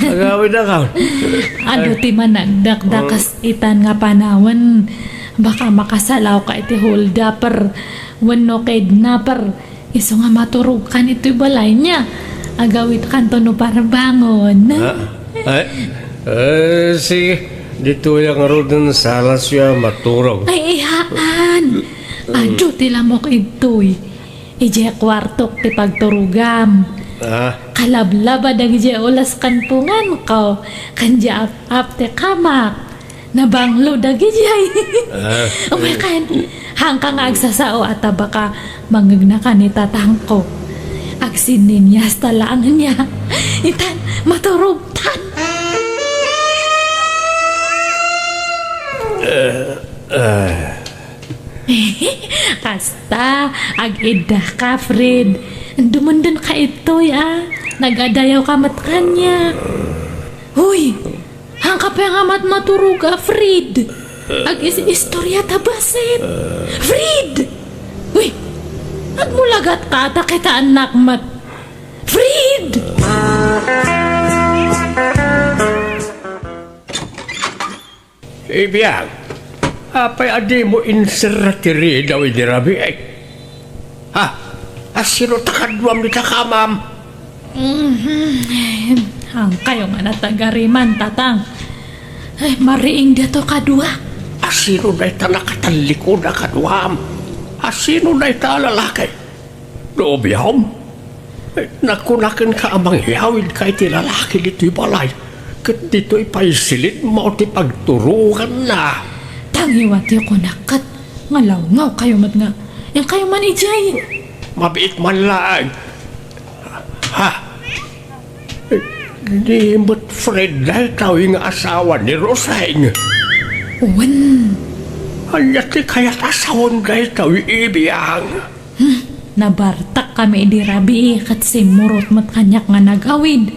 Agawidakon. Adu ti managdakdakas itan nga panawen. Baka makasalawka iti holdupper wenno kidnapper. Isu nga maturogkan itoy balay nia. Agawidkanto no parbangon. Ah, ay, eh, sige. Ditoyak ngaruden, salasyo a maturog. Ay, ihaan. Adu ti lamok itoy. Idiay kuartok ti pagturogam. Ah. Kalablaba dagidiay ulas ken punganko, ken diay ap-ap ti kamak. Nabanglo dagidiay. Ah. Umaykan, haanka nga agsasao a ta baka mangngegnakan ni tatangko. Agsinninyasta laeng nia. Itan, maturogtan. Eh, eh. Kasta, ag-iddaka, Fred. Dumundenka itoy, a. Nag-adayawka met kaniak. Hoy! Haanka pay nga matmaturog a, Fred. Ag-is-istorya ta bassit. Fred! Uy! Agmulagatka ta kitaennak met. Fred! Ibiang, apay a dimo inserra ti ridaw idi rabii? Ha? Asino ta kaduam dita kamam? Mhm. Haankayo nga natagariman, tatang. Ay, mariing daytoy kaduak. Asino dayta nakatallikod a kaduam? Asino dayta a lalaki? Nobiom? Ay, nakuna kenka a mangyawidka iti lalaki ditoy balay, ket ditoy pay silidmo ti pagturonganna. Tangiwatyo kunak ket nga lawngawkayo met nga inkayo man idiay. Mabiit man laeng. Ha? Di met Fred daytoy nga asawa ni Roseng? Wen. Ania ti kayat a sawen daytoy, Ibiang? Hmm, nabartakkami idi rabii ket simmurot met kaniak nga nag-awid.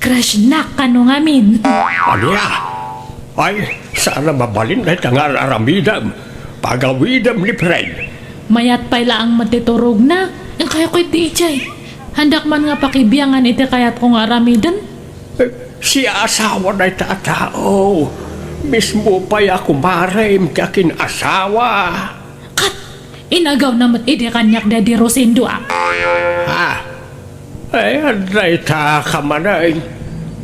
Crushnak kano ngamin. Ania? Ay, saan a mabalin dayta nga ar-aramidem. Pagawidem ni Fred. Mayat pay laeng met ti turogna. Inkayo ketdi idiay. Haandak man nga pakibiangan iti kayatko nga aramiden. Eh, siaasawa dayta a tao. Mismo pay a kumarem ti akin-asawa. Ket inagawna met idi kaniak daydi Rosendo a. Ha? Ay, adda ita ka manen.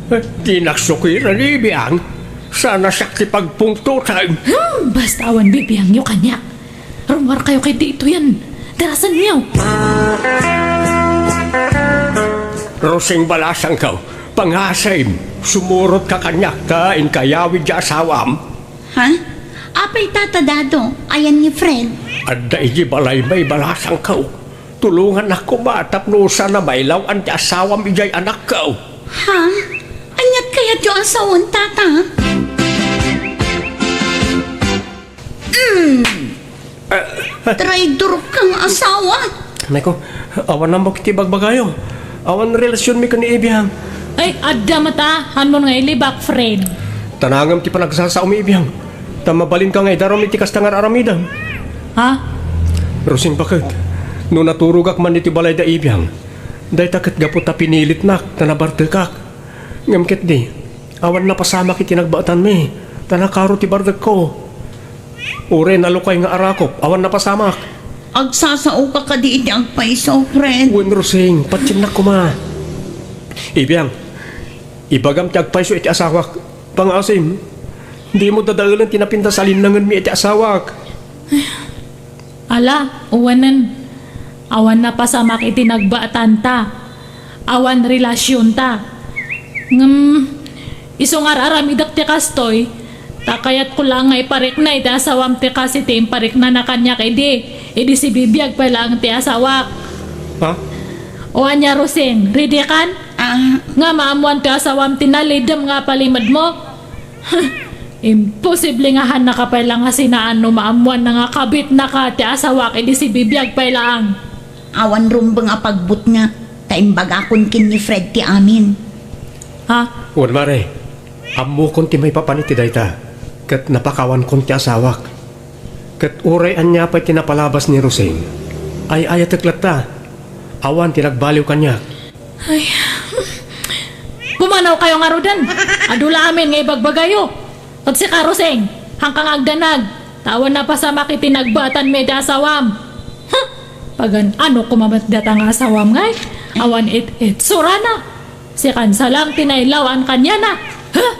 Eh, dinak sukiren, Ibiang. Saan a siak ti pagpungtoten. Hmm, basta awan bibiangyo kaniak. Rummuarkayo ketdi itoyen. Darasenyo. Rosing, balasangko, pangasim, sumurotka kaniak ta inkayawid ti asawam. Ha? Apay, Tata Dado, ayan ni Fred? Adda idiay balaymi, balasangko. Tulongannak koma tapno saan a mailaw-an ti asawam idiay anakko. Ha? Aniat kayatyo a sawen, Tata? Mm. Traidor kang asawa. Naku, awan ammok ti bagbagayo. Awan relasionmi ken ni Ibiang. Ay, adda met a, haanmon nga ilibak, Fred. Tanangem ti panagsasaomi, Ibiang. Ta mabalinka nga idarum iti kasta nga ar-aramidem. Ha? Rosing, baket, no naturogak man iti balay da Ibiang, dayta ket gapu ta pinilitnak ta nabartekak. Ngem ketdi, awan napasamak iti nagbaetanmi, ta nakaro ti bardekko. Uray nalukay nga arakop, awan napasamak. Agsasaoka kadi iti agpayso, Fred? Wen, Rosing, patiennak koma. Ibiang, ibagam ti agpayso iti asawak. Pangasim, dimo dadaelen ti napintas a linnangenmi iti asawak. Ala, uwanen, awan napasamak iti nagbaetanta. Awan relasionta. Ngem, isu nga ar-aramidek ti kastoy, ta kayatko laeng nga iparikna iti asawam ti kas iti impariknana kaniak idi, idi sibibiag pay laeng ti asawak. Ha? O ania, Rosing, ready kan? Ah. Nga maammoan ti asawam ti nalidem nga palimedmo? Imposible nga hannaka pay la nga sinaan no maammuanna nga kabitnaka ti asawak idi sibibiag pay laang. Awan rumbeng a pagbutngak, ta imbagakon ken ni Fred ti amin. Ha? Wen, Mare, ammokon ti maipapan iti dayta, ket napakawankon ti asawak. Ket uray ania pay ti napalabas ni Rosing, ay-ayatek latta. Awan ti nagbaliw kaniak. Ay. Pumanaw kayo ngaruden. Adu la amin nga ibagbagayo. Ket sika, Rosing, hangka nga agdanag. Ta awan napasamak iti nagbaetanmi iti asawam. Huh! Pagan-ano koma met dayta nga asawam ngay? Awan it-itsurana. Sikansa lang ti nailawan kaniana. Huh!